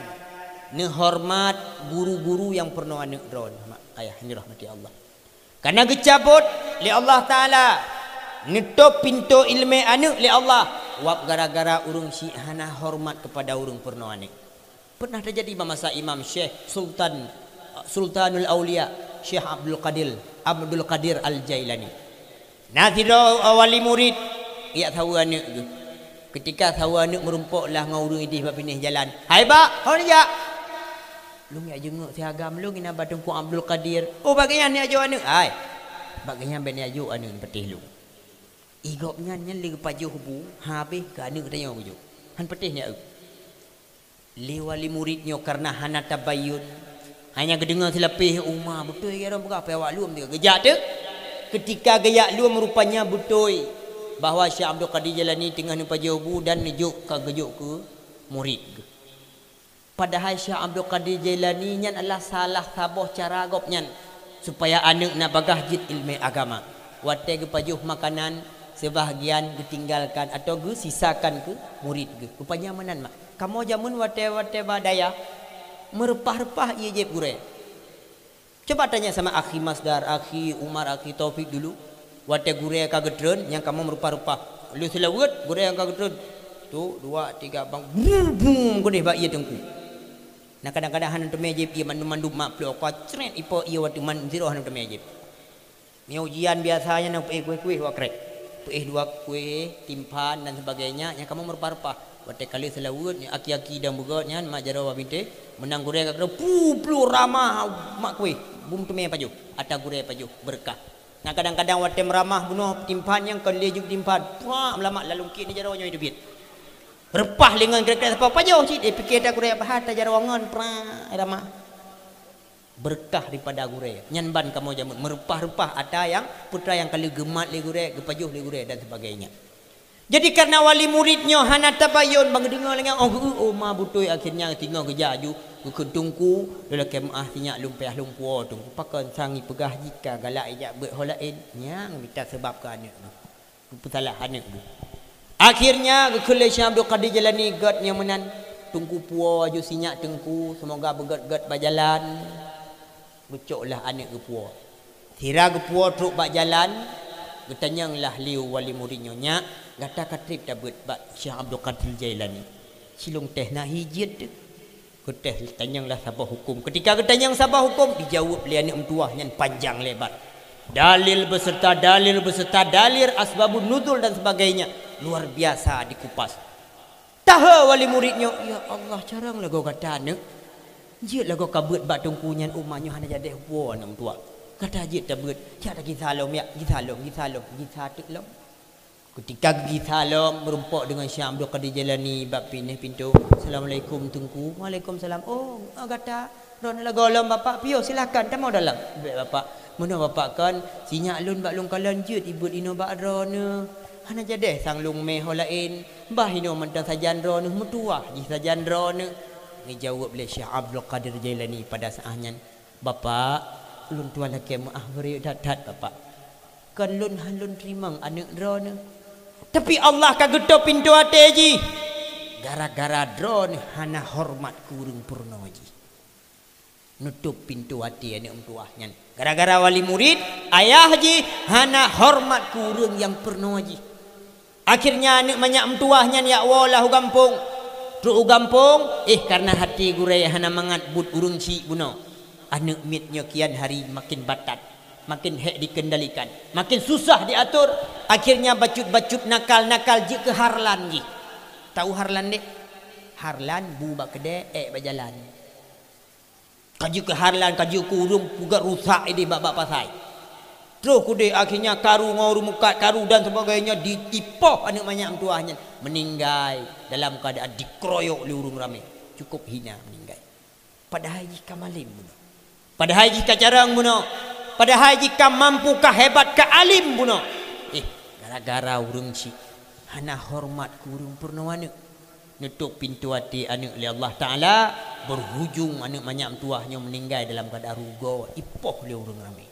neuhormat guru-guru nyang peurunoe aneuk droeneuh, mak ayah nyang dirahmati Allah. Karena geucabot lé Allah Taala, neutôb pintoe iéleumé aneuk lé Allah, wab gara-gara ureuëng chik hana hormat keupada ureuëng peurunoe aneuk. Pernah teujadi bak masa Imam Syekh Sultan, Sultanul Aulia, Syekh Abdul Qadir, Abdul Qadir Al-Jailani. Na sidroe wali murid, jak saweue aneuk geuh. Keutika saweue aneuk meurumpok lah ngon ureuëng idéh bak binéh jalan. "Hai bak, ho neujak?" "Lôn jak jeungeuk si agam lôn inan bak Teungku Abdul Qadir." "Oh, bak geuhnyan neujak jok aneuk?" "Hai, bak geuhnyan bék neujak jok aneuk, patéh lôn." I gobnyan nyan lé geupajoh bu, habéh keu aneuk tanyoe geujok. Han patéh neujak eu. Lé wali murid nyoe kareuna hana tabayun, hanya geudeungoe silapéh, "Oh ma, beutôi ya ureuëng peugah, payah awak lom teuka." Geujak teuk. Keutika geujak lom, rupanya beutôi bahwa Syekh Abdul Qadir Jailani teungoh neupajoh bu dan neujok ka geujok keu murid geuh. Padahai Syekh Abdul Qadir Jailani nyan adalah salah saboh cara gobnyan supaya aneuk na bagah jeuet iéleumé agama. Watée geupajoh makanan, seubahgian geutinggalkan atawa geusisakan keu murid geuh. Rupanya meunan mak. Kamoe jameun watée-watée bak dayah, meureupah-reupah ié jieb gurée. Coba tanya sama Akhi Masdar, Akhi Umar, Akhi Taufik dulu. Watée gurée ka geutreun, nyang kamoe meureupah-reupah. Lheueh seulaweuet, gurée nyang ka geutreun. Tu, dua, tiga, bang, bum, bum, keudeh bak ié teungku. Nah, kadang-kadang hana teumé jieb ié mandum-mandum mak ploh, ka crét ipo ié watée man sidroe hana teumé jieb. Meunyoe ujian biasa nyan na peuéh kueh-kueh wak krek. Peuéh dua kueh, timphan dan sebagainya, nyang kamoe meureupah-reupah. Watée ka lheueh seulaweuet, nyan aki-aki dan beugét nyan, mak jaroe bak bintéh, meunan gurée ka keudroe, pu, plu, ramah mak kueh, bum teumé pajoh, ata gurée pajoh, beureukat. Nah, kadang-kadang watée meuramah bunoe timphan nyang kon lé juk timphan, prak, meulamak lalungkit di jaroe nyoe teubiet. Reupah lé ngon krek-krek sapo pajoh cit, eh, pike ata gurée pahat, ata jaroe ngon, prak, ramah. Beureukat daripada gurée. Nyan ban kamoe jameun meureupah-reupah ata nyang peue atra nyang ka lheueh geumat lé gurée, geupajoh lé gurée dan sebagainya. Jadi, kareuna wali murid nyoe hana tabayun, ban geudeungoe lé nyan, oh, geu-, oh, ma beutôi, akhirnya singoh geujak aju geukheun teungku, lôn lakée meuáh sinyak lôn payah lôn puwoe teungku. Pakon sang ipeugah jih ka galak ijak beuet ho laén, nyang mita seubab keu aneuk nyoe. Geupeusalah aneuk geuh. Akhirnya geukheun lé Syekh Abdul Qadir Jailani gét nyang meunan, teungku puwoe aju sinyak teungku, seumoga beugét-gét bak jalan. Geucok lah aneuk geupuwoe. Sira geupuwoe trok bak jalan, geutanyong lah lé wali murit nyoe, "Nyak, gata ka treb tabeuet bak Syekh Abdul Qadir Jailani? Silông teh na hi jeuet teuh." Geuteh tanyong lah saboh huköm. Ketika geutanyong saboh huköm, dijaweueb lé aneuk meutuwah nyan panjang lebar. Dalil beserta dalil beserta dalil asbabun nuzul dan sebagainya. Luar biasa dikupas. Tahe wali murit nyoe, "Ya Allah, carông lagoe gata aneuk. Jeuet lagoe ka beuet bak teungku nyan, uma nyoe hana jadeh woe aneuk meutuwah. Gata jeuet tabeuet, jak tagisa lom, yak, gisa lom, gisa lom, gisa teuk lom." Ketika geugisa lom, meurumpok deungon Syekh Abdul Qadir Jailani bak binéh pintoe. "Assalamualaikum, Teungku." "Waalaikumsalam." "Oh, ah, gata droeneuh lagoe lom, Bapak? Piôh, silakan, tamong dalam." "Bèk, Bapak. Meunoe, Bapak, kon si nyak lôn bak lôn kalon jeuet ibeuet inoe bak droeneuh. Hana jadeh sang lôn mè ho laén. Bah inoe mantong sajan droeneuh, meutuwah jih sajan droeneuh." Geujaweueb lé Syekh Abdul Qadir Jailani pada saat nyan, "Bapak, lôn tuan lakèe meu'ah beureuek that-that, Bapak. Kon lôn han lôn teurimong aneuk droeneuh. Tapi Allah ka geutôp pintoe até jih. Gara-gara droeneuh hana horeumat keu ureueng peurunoe jih." Neutôp pintoe até aneuk meutuwah nyan. Gara-gara wali murit, ayah jih hana horeumat keu ureueng nyang peurunoe jih. Akhirnya aneuk manyak meutuwah nyan jak woe lah u gampông. Trok u gampông, eh, kareuna até gurèe hana mangat buet ureueng chik bunoe. Aneuk miet nyoe kian hari makin batat, makin hék dikendalikan, makin susah diatur. Akhirnya bacut-bacut nakal-nakal jeuet keu harlan jih. Tau harlan deh? Harlan bu bak keudè, ék bak jalan. Ka jeuet keu harlan, ka jeuet keu ureueng peugöt rusak idéh bak, bak pasai. Troh keudéh akhirnya karu ngon ureueng mukat karu dan sebagainya di-, dipoh aneuk manyak meutuwah nyan meuninggai dalam keuadaan dikeroyok lé ureueng ramé. Cukup hina meuninggai. Padahai jih ka malém bunoe. Padahai jih ka carông bunoe. Padahai jih ka mampu, ka hebat, ka alim bunoe. Eh, gara-gara ureueng chik hana horeumat keu ureueng peurunoe aneuk. Neutôp pintoe até aneuk lé Allah Taala, berujung aneuk manyak meutuwah nyoe meuninggai dalam keuadaan rugoe, ipoh lé ureueng ramé.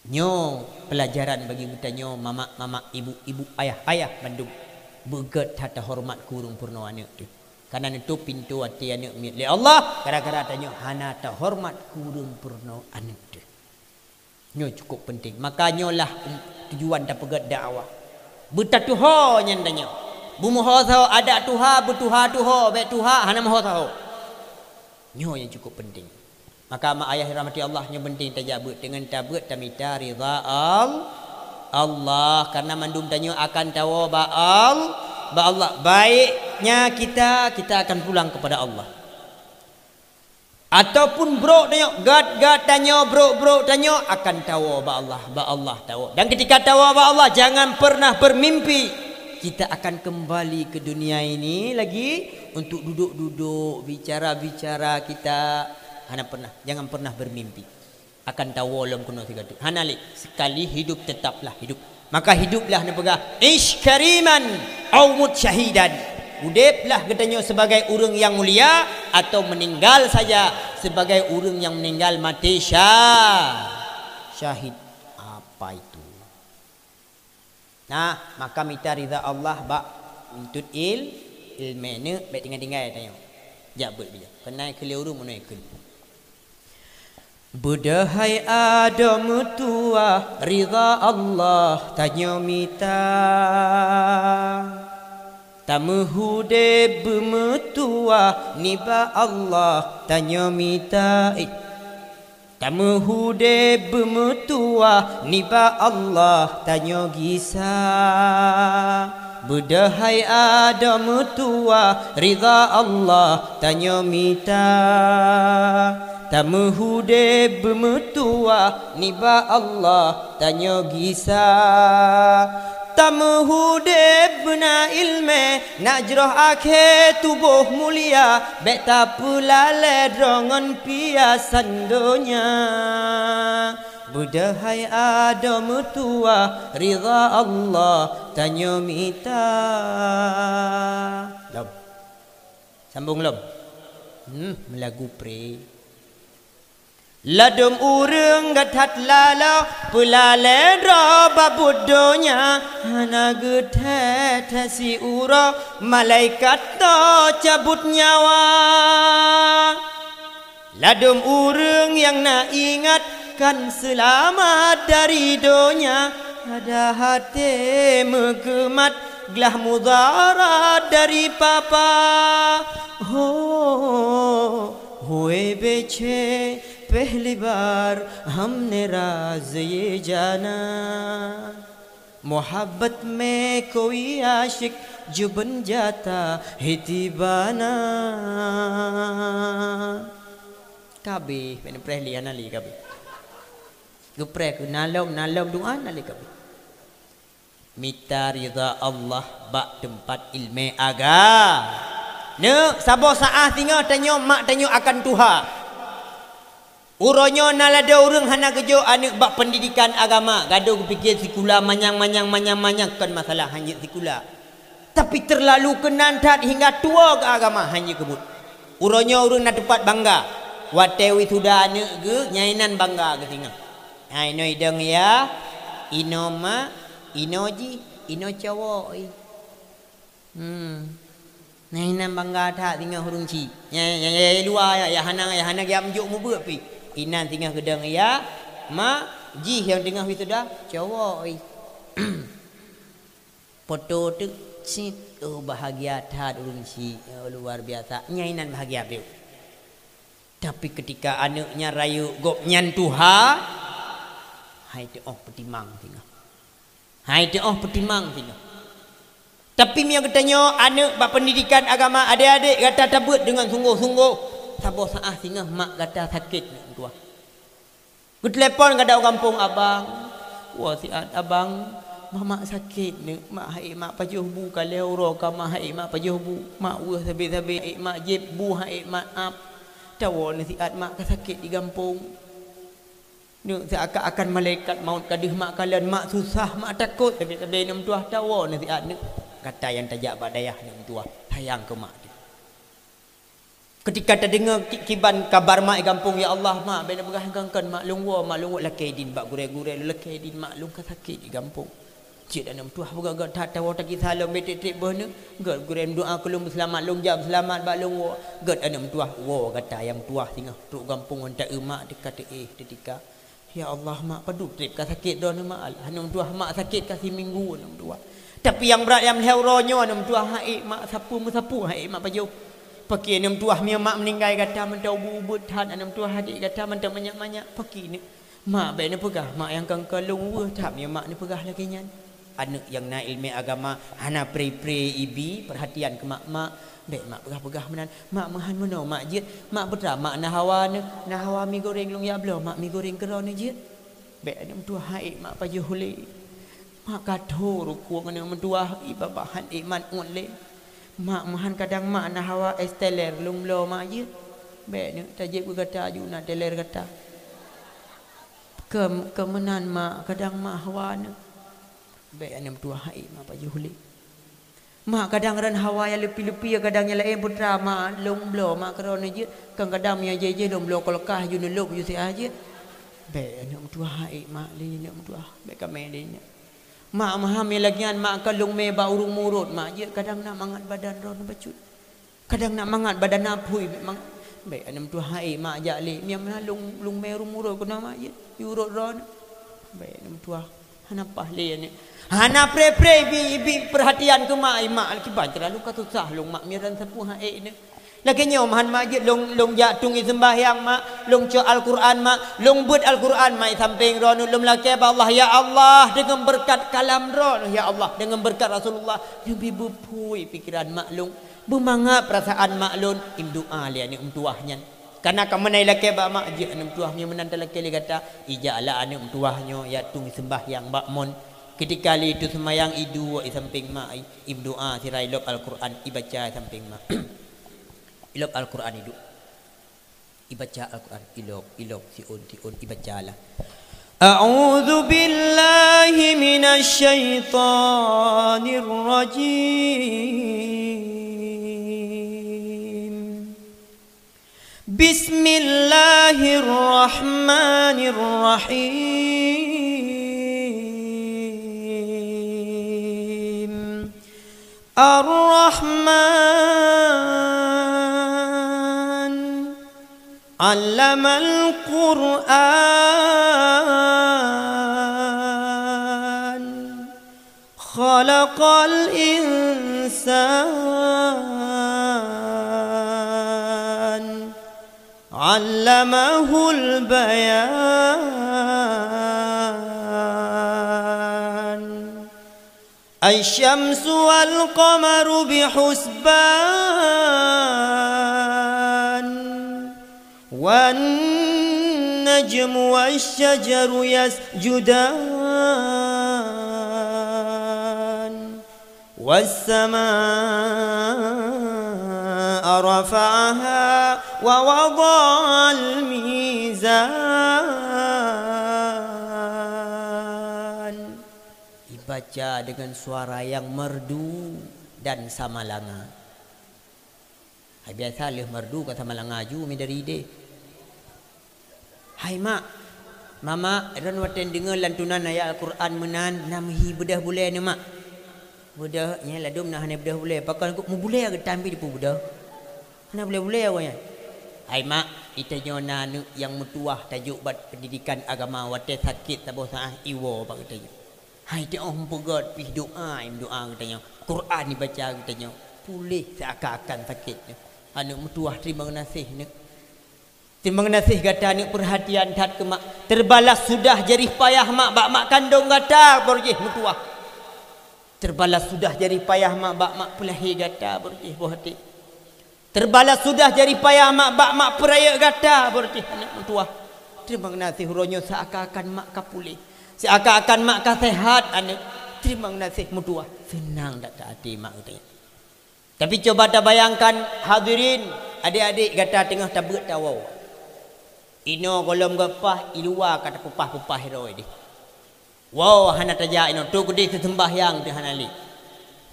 Nyoe peulajaran bagi geutanyoe mamak-mamak, ibu-ibu, ayah-ayah bandum. Beugöt that tahoreumat keu ureueng peurunoe aneuk teuh. Kareuna neutôp pintoe até aneuk miet lé Allah, gara-gara tanyoe hana tahoreumat keu ureueng peurunoe aneuk teuh. Nyoe cukup penting. Maka nyoe lah tujuan tapeugöt dakwah. Beutatuho nyan tanyoe. Beumeuho saho adat tuha, beutuha tuho, bèk tuha hana meuho saho. Nyoe nyang cukup penting. Maka mak ayah dirahmati Allah, nyoe penting tajak beuet, deungon tabeuet tamita ridha Al-, Allah. Karena mandum tanyoe akan tawoe bak Al-, bak Allah. Baiknya kita, kita akan pulang kepada Allah. Ataupun brok tanyoe, gét-gét tanyoe, brok-brok tanyoe akan tawoe bak Allah, bak Allah tawoe. Dan ketika tawoe bak Allah, jangan pernah bermimpi kita akan kembali ke dunia ini lagi untuk duduk-duduk, bicara-bicara kita. Hana pernah, jangan pernah bermimpi akan tawoe lom keunoe sigoe teuk. Hana lé, sekali hidup tetaplah hidup. Maka hiduplah neupeugah, "Ish kariman au mut syahidan." Udeblah geutanyoe sebagai ureueng nyang mulia atau meninggal saja sebagai ureueng nyang meninggal maté sya-, syahid. Apa itu? Nah, maka mita ridha Allah bak nuntut il-, ilmé. Neuk, bèk tinggai-tinggai tanyoe. Jak beuet bijak. Keunan keu lhèe ureueng meunoe kheun. Beudôh hai adoe meutuwah, ridha Allah tanyoe mita. Tameuhudeb beumeutuwah nibak Allah tanyoe mita. Eh. Tameuhudeb beumeutuwah nibak Allah tanyoe gisa. Beudôh hai adoe meutuwah, ridha Allah tanyoe mita. Tameuhudeb beumeutuwah nibak Allah tanyoe gisa. Tameuhudeb beuna ileumèe, na jroh akhé tuboh mulia, bèk tapeulalè droe ngon piasan donya. Beudôh hai adoe meutuwah, ridha Allah tanyoe mita. Lom. Sambông lom. Hmm, meulagu pré. Ladôm ureueng geutat laloe, peulalè droe bak buet donya, hana geuthèe-thèe siuroe, malaikat toh cabot nyawa. Ladôm ureueng nyang na ingat, Kan seulamat dari donya, ada haté meugeumat, glah mudarat dari papa. Ho, hué bécé pehli bar hamne razi jana. Mohabbat me koi asyik juban jata hitibana. Kabeh, bèk neupreh lé, hana lé kabeh. Geupreh keu nalom, nalom doa, na lé kabeh. Mita ridha Allah bak teumpat ilmé aga. Neuk, saboh saát singoh tanyoe mak tanyoe akan tuha. Uroe nyoe na ladôm ureuëng hana geujok aneuëk bak peundidikan agama, gadôh geupike sikula manyang-manyang, manyang-manyang, kon masalah hana jeuet sikula. Tapi teurlalu keunan that hingga tuwoe keu agama hana jeuet keubuet. Uroe nyoe ureuëng na teupat bangga. Watée wisuda aneuëk geuh, nyang inan bangga geuh singoh. Hai, inoe idong ya, inoe mak, inoe jih, inoe cowok ih. Hmm. Nah, inan bangga that singoh ureuëng chik. Nyang, nyang, nyang, nyang luwa ya, ya hana, ya hana geujak meujok mubuet pih. Inan singoh geudong ya, mak, jih nyang teungoh wisuda, cowok ih. Foto teuk cit, oh, bahagia that ureuëng chik. Oh, luar biasa. Nyang inan bahagia biôh. Tapi ketika aneuëk nyan rayeuk gobnyan tuha, hai teuoh peutimang singoh. Hai teuoh peutimang singoh. Tapi meunyoe geutanyoe aneuëk bak peundidikan agama, adék-adék gata tabeuet deungon sunggoh-sunggoh, saboh saát singoh mak gata sakét neuk meutuwah. Geutelepon gata u gampông, "Abang, woe siat abang, mamak sakét neuk, mak hai mak pajoh bu ka lhée uroe ka mak hai mak pajoh bu, mak weueh sabe-sabe hai mak jieb bu hai mak ap. Tawoe neusiat mak ka sakét di gampông." Neuk, seakan-akan malaikat maut ka deuh mak kalon, mak susah, mak takot, tapi sabe neuk meutuwah, tawoe neusiat neuk. Gata nyang tajak bak dayah neuk meutuwah, sayang keu mak teuh. Ketika tadeungoe ki-, kiban kabar mak di gampông, "Ya Allah, mak, bèk neupeugah ngon kon mak lôn woe, mak lôn woe." Lakée idin bak gurée-gurée, lakée idin mak lôn ka sakét di gampông. Jeuet aneuk meutuwah, beugöt-göt that tawoe takisah lom, bèk trép-trép boh neuk. Göt gurée meudoa keu lôn beuseulamat, lôn jak beuseulamat bak lôn woe. Göt aneuk meutuwah, woe gata nyang meutuwah singoh trok gampông ngon taeu mak teuka teuéh teutika. Ya Allah, mak, padub trép ka sakét droeneuh, mak. Alah, aneuk meutuwah, mak sakét ka siminggu aneuk meutuwah. Tapi nyang brat nyang lhée uroe nyoe aneuk meutuwah, hai mak sapeue meusapeue, hai mak pajoh. Pakri aneuk meutuwah, meunyoe mak meuninggai gata mantong ubit-ubit that aneuk meutuwah, adék gata mantong manyak-manyak, pakri neuk. Mak, bèk neupeugah mak nyang kon-kon lôn weueh that meunyoe mak neupeugah lagée nyan. Aneuk nyang na iéleumé agama hana pré-pré ibi peurhatian keu mak-mak, bèk mak peugah-peugah meunan. Mak meuhan meunoe mak jeuet, mak peue teuma mak na hawa neuh, na hawa mi goreng lôn jak bloe mak mi goreng keu droeneuh jeuet. Bèk aneuk meutuwah hai mak pajoh lé. Mak ka tho rukueng aneuk meutuwah, i babah han ék mat ngon lé. Mak meuhan kadang mak na hawa es teler lôn bloe mak jeuet. Bèk neuk, tajép keu gata aju na teler gata. Keu, keu meunan mak, kadang mak hawa neuh. Bèk aneuk meutuwah hai mak pajoh lé. Mak kadang rot hawa nyang leupi-leupi, kadang nyang laén peue teuma mak lôn bloe mak keu droeneuh jeuet. Kadang-kadang meunyoe jéh-jéh lôn bloe kulkas ju neulôb ju siah jeuet. Bèk aneuk meutuwah hai mak lé, aneuk meutuwah, bèk kamé lé nyan. Mak meuhan meunyoe lagée nyan mak ka lôn mé bak ureuëng murot mak jeuet, kadang na mangat badan droeneuh bacut. Kadang na mangat badan na phui, bèk mang-, bèk aneuk meutuwah hai mak jak lé. Meunyoe meunan lôn, lôn mé ureuëng murot keunoe mak jeuet, ju rot droeneuh. Bèk aneuk meutuwah. Hana paih lé aneuk. Hana pré-pré ibi, ibi peurhatian keu mak, ai mak, kiban teulalu ka susah lôn mak, meunyoe ran sapeue han ék neuk. Lagée nyoe meuhan mak jeuet, lôn, lôn jak tueng i seumbahyang mak, lôn cok Al-Qur'an mak, lôn beuet Al-Qur'an mak i sampéng droeneuh, lôn lakée bak Allah, "Ya Allah, deungon beureukat kalam droeneuh, ya Allah, deungon beureukat Rasulullah, neubi beuphui pikeran mak lôn, beumangat peurasaan mak lôn," imeudoá lé aneuk meutuwah nyan. Kana ka meunan ilakée bak mak, jeuet aneuk meutuwah, meunyoe meunan talakée lé gata, ijak lah aneuk meutuwah nyoe jak tueng i seumbahyang bak mon. Keutika lé itu seumayang, iduek i sampéng mak, i, imeudoá sira ilôb Al-Qur'an, ibaca i sampéng mak. Ilôb Al-Qur'an iduek. Ibaca Al-Qur'an, ilôb, ilôb, siôn, siôn, ibaca lah. A'udzu billahi minasy syaithanir rajim. Bismillahirrahmanirrahim. Ar-Rahman. علم القرآن، خلق الإنسان، علمه البيان. الشمس والقمر بحسبان، والنجم والشجر يسجدان، والسماء رفعها ووضع الميزان. Ibaca dengan suara yang merdu dan samalanga. Hai biasa lheueh merdu ka samalanga ju mi dari idéh. Hai mak, mama, droen watée deungoe lantunan ayat Al-Quran meunan, na meuhi beudôh bulée nyoe mak. Beudôh, nyan ladôm na hana beudôh bulée, pakon mubulée geutam pih dipeubeudôh. Hana bulée-bulée awaknyan. Hai mak, itanyoe na aneuk nyang meutuwah tajok bak pendidikan agama, watée sakét saboh saát iwoe bak geutanyoe. Hai teuh meupeugét pih doa, meudoa geutanyoe. Quran ibaca geutanyoe. Puléh seakan-akan sakét nyoe. Aneuk meutuwah teurimong geunaséh neuk. Teurimong geunaséh gata neuk peurhatian that keu mak. Terbalas sudah jerih payah mak bak mak kandong gata baroe jih meutuwah. Terbalas sudah jerih payah mak bak mak peulahé gata baroe jih boh até. Terbalas sudah jerih payah mak bak mak peurayeuk gata baroe jih aneuk meutuwah. Teurimong geunaséh uroe nyoe seakan-akan mak ka puléh. Seakan-akan mak ka sehat aneuk. Teurimong geunaséh meutuwah. Seunang that até mak geutanyoe. Tapi cuba tabayangkan, hadirin, adék-adék gata teungoh tabeuet tawoe. Inoe gohlom geupaih, i luwa ka tapeupah-peupah droe deh. Woe hana tajak inoe, trok keudeh teuseumbahyang teuh hana lé.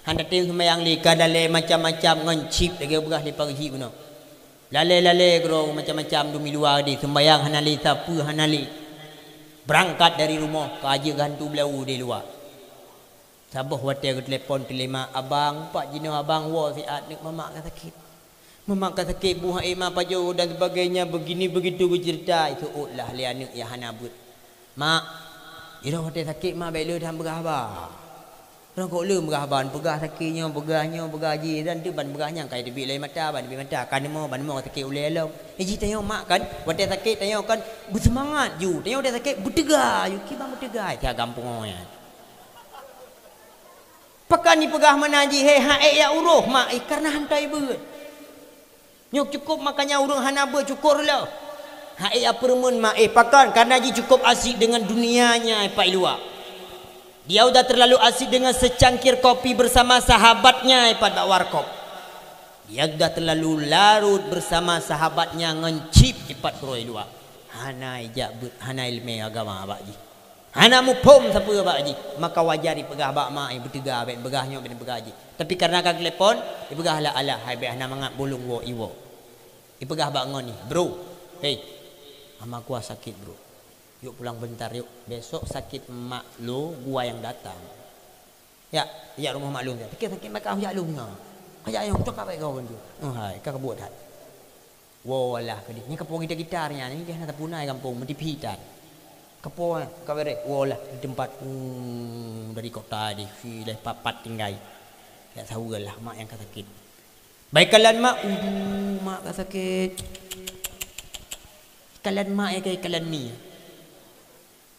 Hana tem seumbahyang lé, ka lalé macam-macam ngon chip lagée peugah lé Pak Geuchik bunoe. Lalé-lalé keudroe macam-macam dum i luwa deh, seumbahyang hana lé, sapeue hana lé. Beurangkat dari rumoh, ka jeuet geuhantu beulawu di luwa. Saboh watée geutelepon teulima abang, pat jinoe abang woe siat neuk mamak ka sakét. Mamak ka sakét, buh ék ma pajoh dan sebagainya, begini begitu geuceurita, iseuôt lah lé aneuk nyang hana beuet. Mak, iroh watée sakét mak bék le that peugah haba. Rangkok le peugah haba, peugah sakét nyoe, peugah nyoe, peugah jih, dan tu ban peugah nyang kai teubiet lé mata, ban teubiet mata, kan mo, ban mo sakét ulée lom. Eh, jih tanyoe mak kan, watée sakét tanyoe kan beuseumangat ju, tanyoe watée sakét beuteuga ju, kiban beuteuga, siat gampông nyan. Pakon ipeugah meunan jih, he, han ék jak uroh mak, eh, kareuna hana beuet. Nyoe cukôp makanya ureuëng hana beuet cukôp reuloh. Han ék jak peureumeun mak, eh, pakon, kareuna jih cukôp asyik dengan dunianya, eh, pat i luwa. Dia udah terlalu asyik dengan secangkir kopi bersama sahabatnya, eh, pat bak warkop. Dia udah terlalu larut bersama sahabatnya ngon chip, eh, pat keudroe i luwa. Hana ijak beuet, hana iéleumé agama bak jih. Hana muphom sapeue bak jih, maka wajar ipeugah bak mak, eh, beuteuga, bék peugah nyoe, bék peugah jih. Tapi kareuna ka geutelepon, ipeugah lah alah, hai bék hana mangat bolong woe iwoe. Ipeugah bak ngon nyoe, "Bro, hei, ama gua sakét, bro. Yuk pulang bentar yuk, besok sakét mak lo gua yang datang. Ya, ya rumoh mak lo, tapi sakét mak kah jak lo nyoe. Kajak nyoe, cok ka baik kau kan tu. Oh hai, ka kebuat that." Woe lah keudeh. Nyan kapoe gita-gita nyan, nyan hana tapuna gampông, meutipi that. Kapoe ka bereh, woe lah di teumpat, uh, dari kota deh, si leh papat tinggai. Jak saweue lah mak nyang ka sakét. Bai kalon mak, udu, mak ka sakét. Kalon mak nyang ka kalon mi.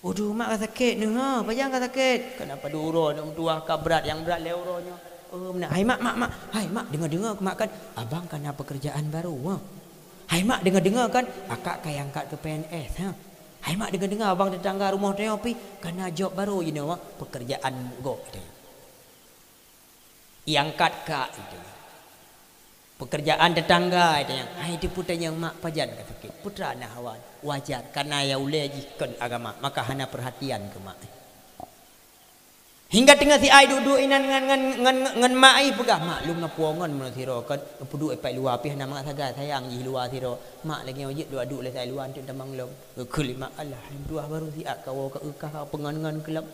Udu, mak ka sakét neuh, ha, pajan ka sakét? Kan apa dua uroe, nak meutuah ka brat, nyang brat lé uroe nyoe. Oh, meunan. Hai mak, mak, mak. Hai mak, deungoe-deungoe mak kan, abang ka na pekerjaan baru, ha. Hai mak, deungoe-deungoe kan, akak ka angkat keu P N S, ha. Hai mak, deungoe-deungoe abang tetangga rumoh tanyoe pih ka na job baru jinoe, ha. Pekerjaan gob teuh. Iangkat kak itu. Pekerjaan tetangga itu nyang, hai, itu peutanyong mak pajan ka sakét. Putra na hawa, wajar, karena ya ulée jih kon agama, maka hana perhatian keu mak. Hingga teungoh si ai duek-duek inan ngon, ngon, ngon, ngon mak ai peugah, "Mak, lôn na puwoe ngon meunoe sidroe kon, peuduek pat luwa pih hana mangat sagai, sayang jih luwa sidroe." Mak lagée nyoe jeuet duek-duek lé sai luwa anteuk tamong lom. Geukheun lé mak, "Alah, lôn tuah baru siat kawoe ka eukah ka peungon-ngon keu lom."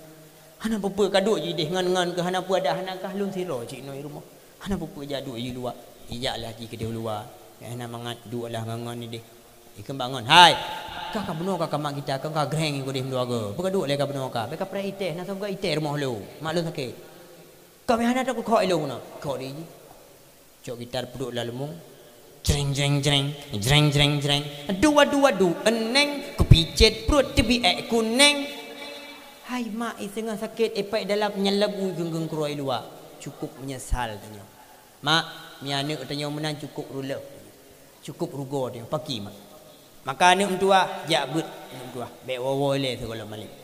Hana peue-peue ka duek jih deh ngon-ngon keu hana peue dah hana kah lôn sidroe cit noe rumoh. Hana peue-peue jak duek jih luwa. Ijaklah jih keudeh luwa. Hana mangat duek lah ngon-ngon ideh. Ikheun bangon, "Hai, ka ka bunoe ka kamak gita, ka ka greng iko deh meutuah go. Beuka duek lé ka bunoe ka. Bèk ka preh itèh, na saboh itèh rumoh lôn. Mak lôn sakét. Ka meuhana takukhok ilôn na. Khok di ji." Cok gitar peuduek lam leumo. Jreng, jreng, jreng. Jreng, jreng, jreng. Adu, adu, adu. Eneng. Kupicet pruet teubiet kuneng. Hai mak, i seungoh sakét, ipat dalam nyan lagu geung-geung keurôi luwa. Cukup meunyeusal tanyoe. Mak, mi aneuk tanyoe meunan cukup ruleuh. Cukup rugoe tanyoe. Pakri, Mak. Maka aneuk meutuah, jak beuet aneuk meutuah. Bèk woe-woe lé sigohlom malèe.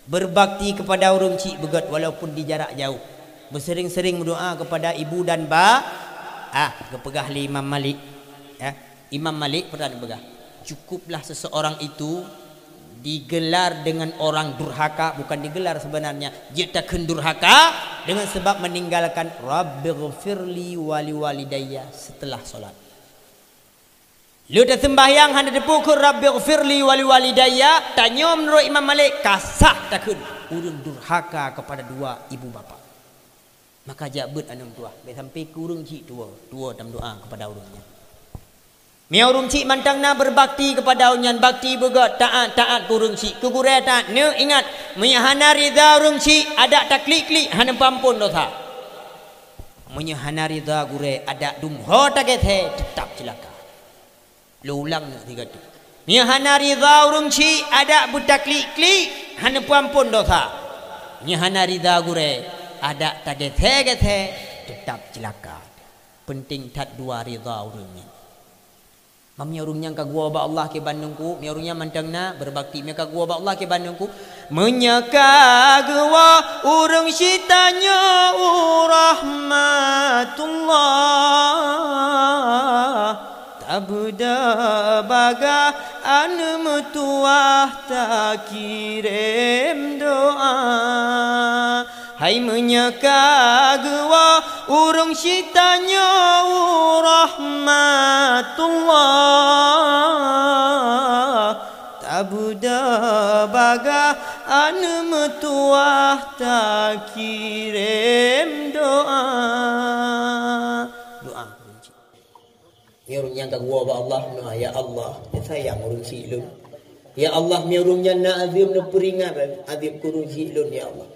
Berbakti kepada ureueng chik beugöt walaupun di jarak jauh. Beuseuring-seuring meudoa kepada ibu dan ba-, ah, geupeugah lé Imam Malik. Ya. Imam Malik pernah geupeugah, "Cukuplah seseorang itu digelar dengan orang durhaka, bukan digelar sebenarnya, jeuet takheun durhaka, dengan sebab meninggalkan Rabbighfirli waliwalidayya setelah salat." Lheueh taseumbahyang hana teupeu kheun Rabbighfirli waliwalidayya, tanyoe meunurot Imam Malik ka sah takheun ureueng durhaka kepada dua ibu bapa. Maka jak beuet aneuk meutuah, bèk sampai keu ureueng chik tuwoe, tuwoe tameudoa kepada ureueng nyan. Meunyoe ureueng chik mantong na berbakti kepada ureueng nyan, bakti beugöt, taat, taat keu ureueng chik, keu gurèe taat, neuk ingat, meunyoe hana ridha ureueng chik, adak taklik-klik, hana peuampon dosa. Meunyoe hana ridha gurèe, adak dum ho tagèt-gèt, teutap ceulaka. Lôn ulang neuk sigoe teuk. Meunyoe hana ridha ureueng chik, adak beutaklik-klik, hana peuampon dosa. Meunyoe hana ridha gurèe, adak tagèt-gèt, teutap ceulaka. Penting that dua ridha ureueng nyan. Meunyoe ureueng nyan ka geuwoe bak Allah kiban Teungku, meunyoe ureueng nyan mantong na berbakti, meunyoe ka geuwoe bak Allah kiban Teungku, meunyoe ka geuwoe ureueng chik tanyoe u rahmatullah, tabeudôh bagaih aneuk meutuah takirém doa. Hai meunyoe ka geuwoe ureueng chik tanyoe u rahmatullah, tabeudôh bagaih aneuk meutuah takirém doa. Doa. Meunyoe ureueng nyan ka geuwoe bak Allah, meudoa, "Ya Allah, neusayang ureueng chik lôn. Ya Allah, meunyoe ureueng nyan na azeuem, neupeuringat azeueb keu ureueng chik lôn, ya Allah.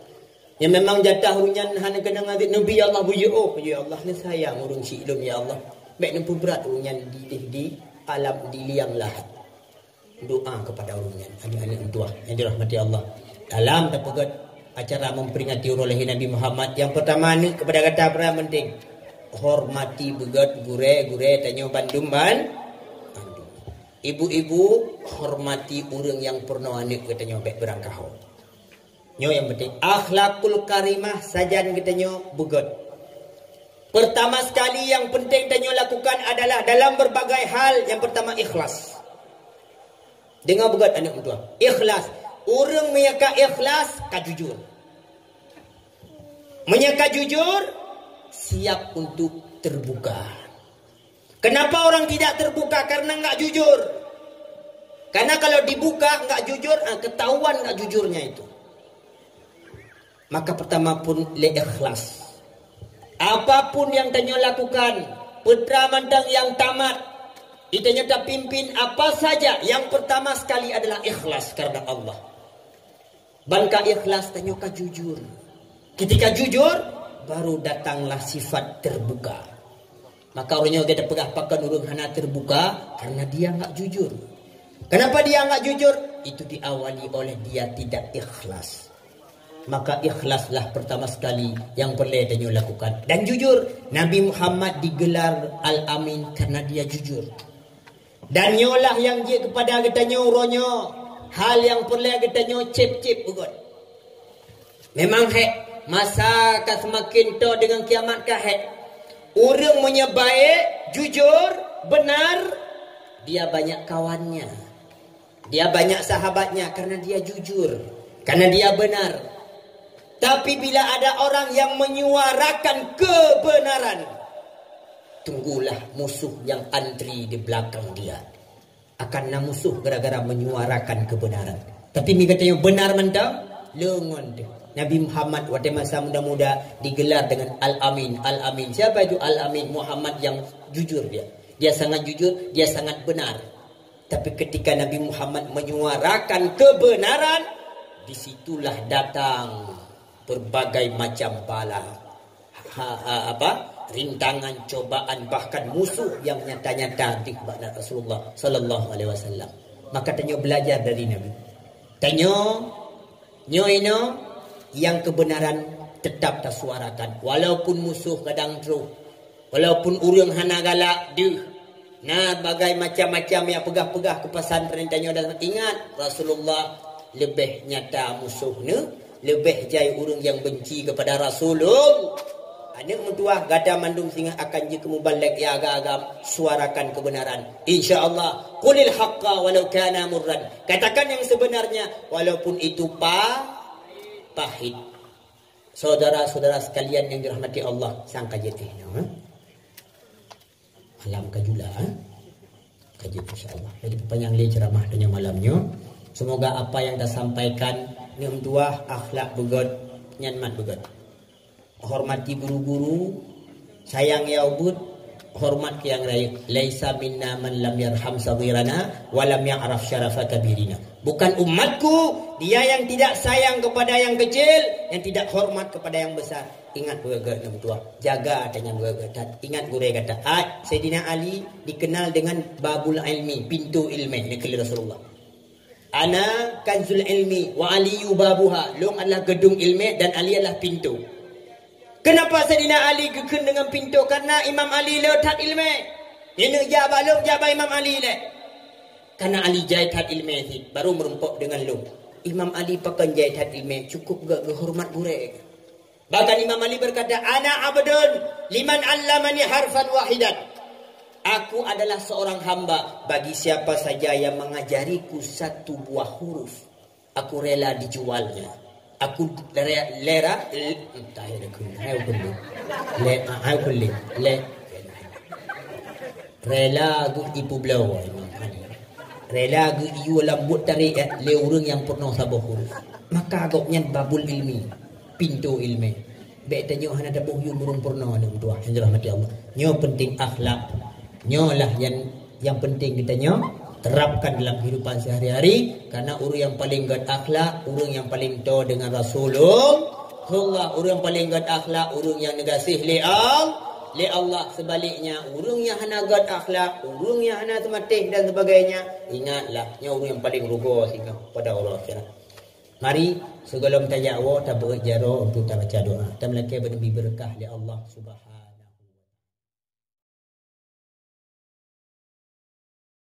Nyang memang jatah ureueng nyan hana keunong azeueb, neubi Allah bujoe, ya Allah, neusayang ureueng chik lôn, ya Allah. Bèk neupeubrat ureueng nyan di, di, di alam di liang lahat." Doa kepada ureueng nyan, aneuk-aneuk meutuah nyang dirahmati Allah. Dalam tapeugöt acara memperingati uroe lahé Nabi Muhammad, nyang pertama ni kepada gata para penting, hormati beugöt gurèe-gurèe tanyoe bandum ban-, bandum. Ibu-ibu, hormati ureueng nyang peurunoe aneuk geutanyoe, bèk beurangkaho. Nyoe nyang penting, akhlakul karimah sajan geutanyoe beugöt. Pertama sekali yang penting tanyoe lakukan adalah dalam berbagai hal, yang pertama ikhlas. Deungö beugöt aneuk meutuah. Ikhlas. Ureueng meunyoe ka ikhlas, ka jujur. Meunyoe ka jujur, siap untuk terbuka. Kenapa orang tidak terbuka? Karena enggak jujur. Karena kalau dibuka enggak jujur, ah, ketahuan enggak jujurnya itu. Maka pertama pun lé ikhlas. Apapun yang tanyoe lakukan, peue mantong nyang tamat, tanyoe tapimpin apa saja, yang pertama sekali adalah ikhlas karena Allah. Ban ka ikhlas, tanyoe ka jujur. Ketika jujur, baru datanglah sifat terbuka. Maka ureueng nyoe geupeugah pakon ureueng hana terbuka, karena dia enggak jujur. Kenapa dia enggak jujur? Itu diawali oleh dia tidak ikhlas. Maka ikhlaslah pertama sekali yang perlu tanyoe lakukan. Dan jujur, Nabi Muhammad digelar Al-Amin karena dia jujur. Dan nyoe lah nyang jeuet keupada geutanyoe uroe nyoe, hal nyang peureulèe geutanyoe cép-cép beugöt. Memang hék, masa ka seumaken toe deungon kiamat ka hék. Ureueng meunyoe baék, jujur, beunar, dia banyak kawannya. Dia banyak sahabatnya karena dia jujur, karena dia benar. Tapi bila ada orang yang menyuarakan kebenaran, tunggulah musuh yang antri di belakang dia. Akan na musuh gara-gara menyuarakan kebenaran. Tapi mi geutanyoe beunar mantong, leungon teuh. Nabi Muhammad watèe masa muda-muda digelar dengan Al-Amin, Al-Amin. Siapa itu Al-Amin? Muhammad yang jujur dia. Dia sangat jujur, dia sangat benar. Tapi ketika Nabi Muhammad menyuarakan kebenaran, di situlah datang berbagai macam bala, ha, ha, apa, rintangan, cobaan, bahkan musuh yang nyata-nyata di Rasulullah sallallahu alaihi wasallam. Maka tanyoe belajar dari Nabi. Tanyoe, nyoe inoe, yang kebenaran tetap tasuarakan, walaupun musuh kadang troh, walaupun ureuëng hana galak deuh, na bagai macam-macam nyang peugah-peugah keu pesantren tanyoe, dan ingat, Rasulullah leubeh nyata musoh neuh, leubeh jai ureuëng nyang benci keupada Rasulullah. Aneuk meutuwah, gata mandum singoh akan jeuet keu mubalek nyang agam-agam, suarakan kebenaran. Insya Allah, qulil haqqa walau kana murran. Katakan yang sebenarnya walaupun itu pa-, pahit. Saudara-saudara sekalian yang dirahmati Allah, sangka jitih nyoe, ha? Malam ka jula, ha? Ka jeuet, insya Allah. Jadi, peupanyang lé ceramah tanyoe malam nyoe. Semoga apa yang tasampaikan, nyoe meutuwah, akhlak beugöt, nyan mat beugöt. Hormati guru-guru, sayang nyang ubit, hormat keu nyang rayeuk. "Laisa minna man lam yarham saghirana wa lam ya'raf syarafa kabirina." Bukan umatku dia yang tidak sayang kepada yang kecil, yang tidak hormat kepada yang besar. Ingat beugöt-göt, nyoe meutuwah. Jaga tanyoe beugöt-göt that. Ingat gurée gata. Ai, Saidina Ali dikenal dengan babul ilmi, pintu ilmu, dikheun lé Rasulullah. "Ana kanzul ilmi wa Aliyu babuha." Lôn adalah geudong ilmu dan Ali adalah pintu. Kenapa Saidina Ali geukheun deungon pintu? Karena Imam Ali le that ilmu. Neujak bak lôn, jak bak Imam Ali lé. Karena Ali jai that ilmu cit, baru meurumpok deungon lôn. Imam Ali pakon jai that ilmu, cukup geu-, geuhormat gurée. Bahkan Imam Ali berkata, "Ana abdun liman allamani harfan wahidan." Aku adalah seorang hamba bagi siapa saja yang mengajariku satu buah huruf. Aku rela dijualnya. Aku re-, lera, entah ya, aku, aku, le-, aku, le-, le-, Rela geuh ipeubloe Imam Ali. Rela geuh iyue lam buet tarikh, eh, lé ureuëng nyang peurunoe saboh huruf. Maka gobnyan babul ilmi, pintu ilmu. Bék tanyoe hana taboh yum ureuëng peurunoe, aneuk meutuwah nyang dirahmati Allah. Nyoe penting akhlak. Nyoe lah nyang, nyang penting geutanyoe terapkan dalam kehidupan sehari-hari, karena ureuëng nyang paleng gét akhlak, ureuëng nyang paleng toe deungon Rasulullah. Ureuëng nyang paleng gét akhlak, ureuëng nyang neugaséh lé Al-, lé Allah. Sebaliknya, ureuëng nyang hana gét akhlak, ureuëng nyang hana teumatéh dan sebagainya, ingatlah, nyan ureuëng nyang paleng rugoe singoh pada uroe akhirat. Mari, sigohlom tajak woe, tabeuet jaroe untuk tabaca doa. Tameulakée beuneubri beureukat lé Allah Subhanahu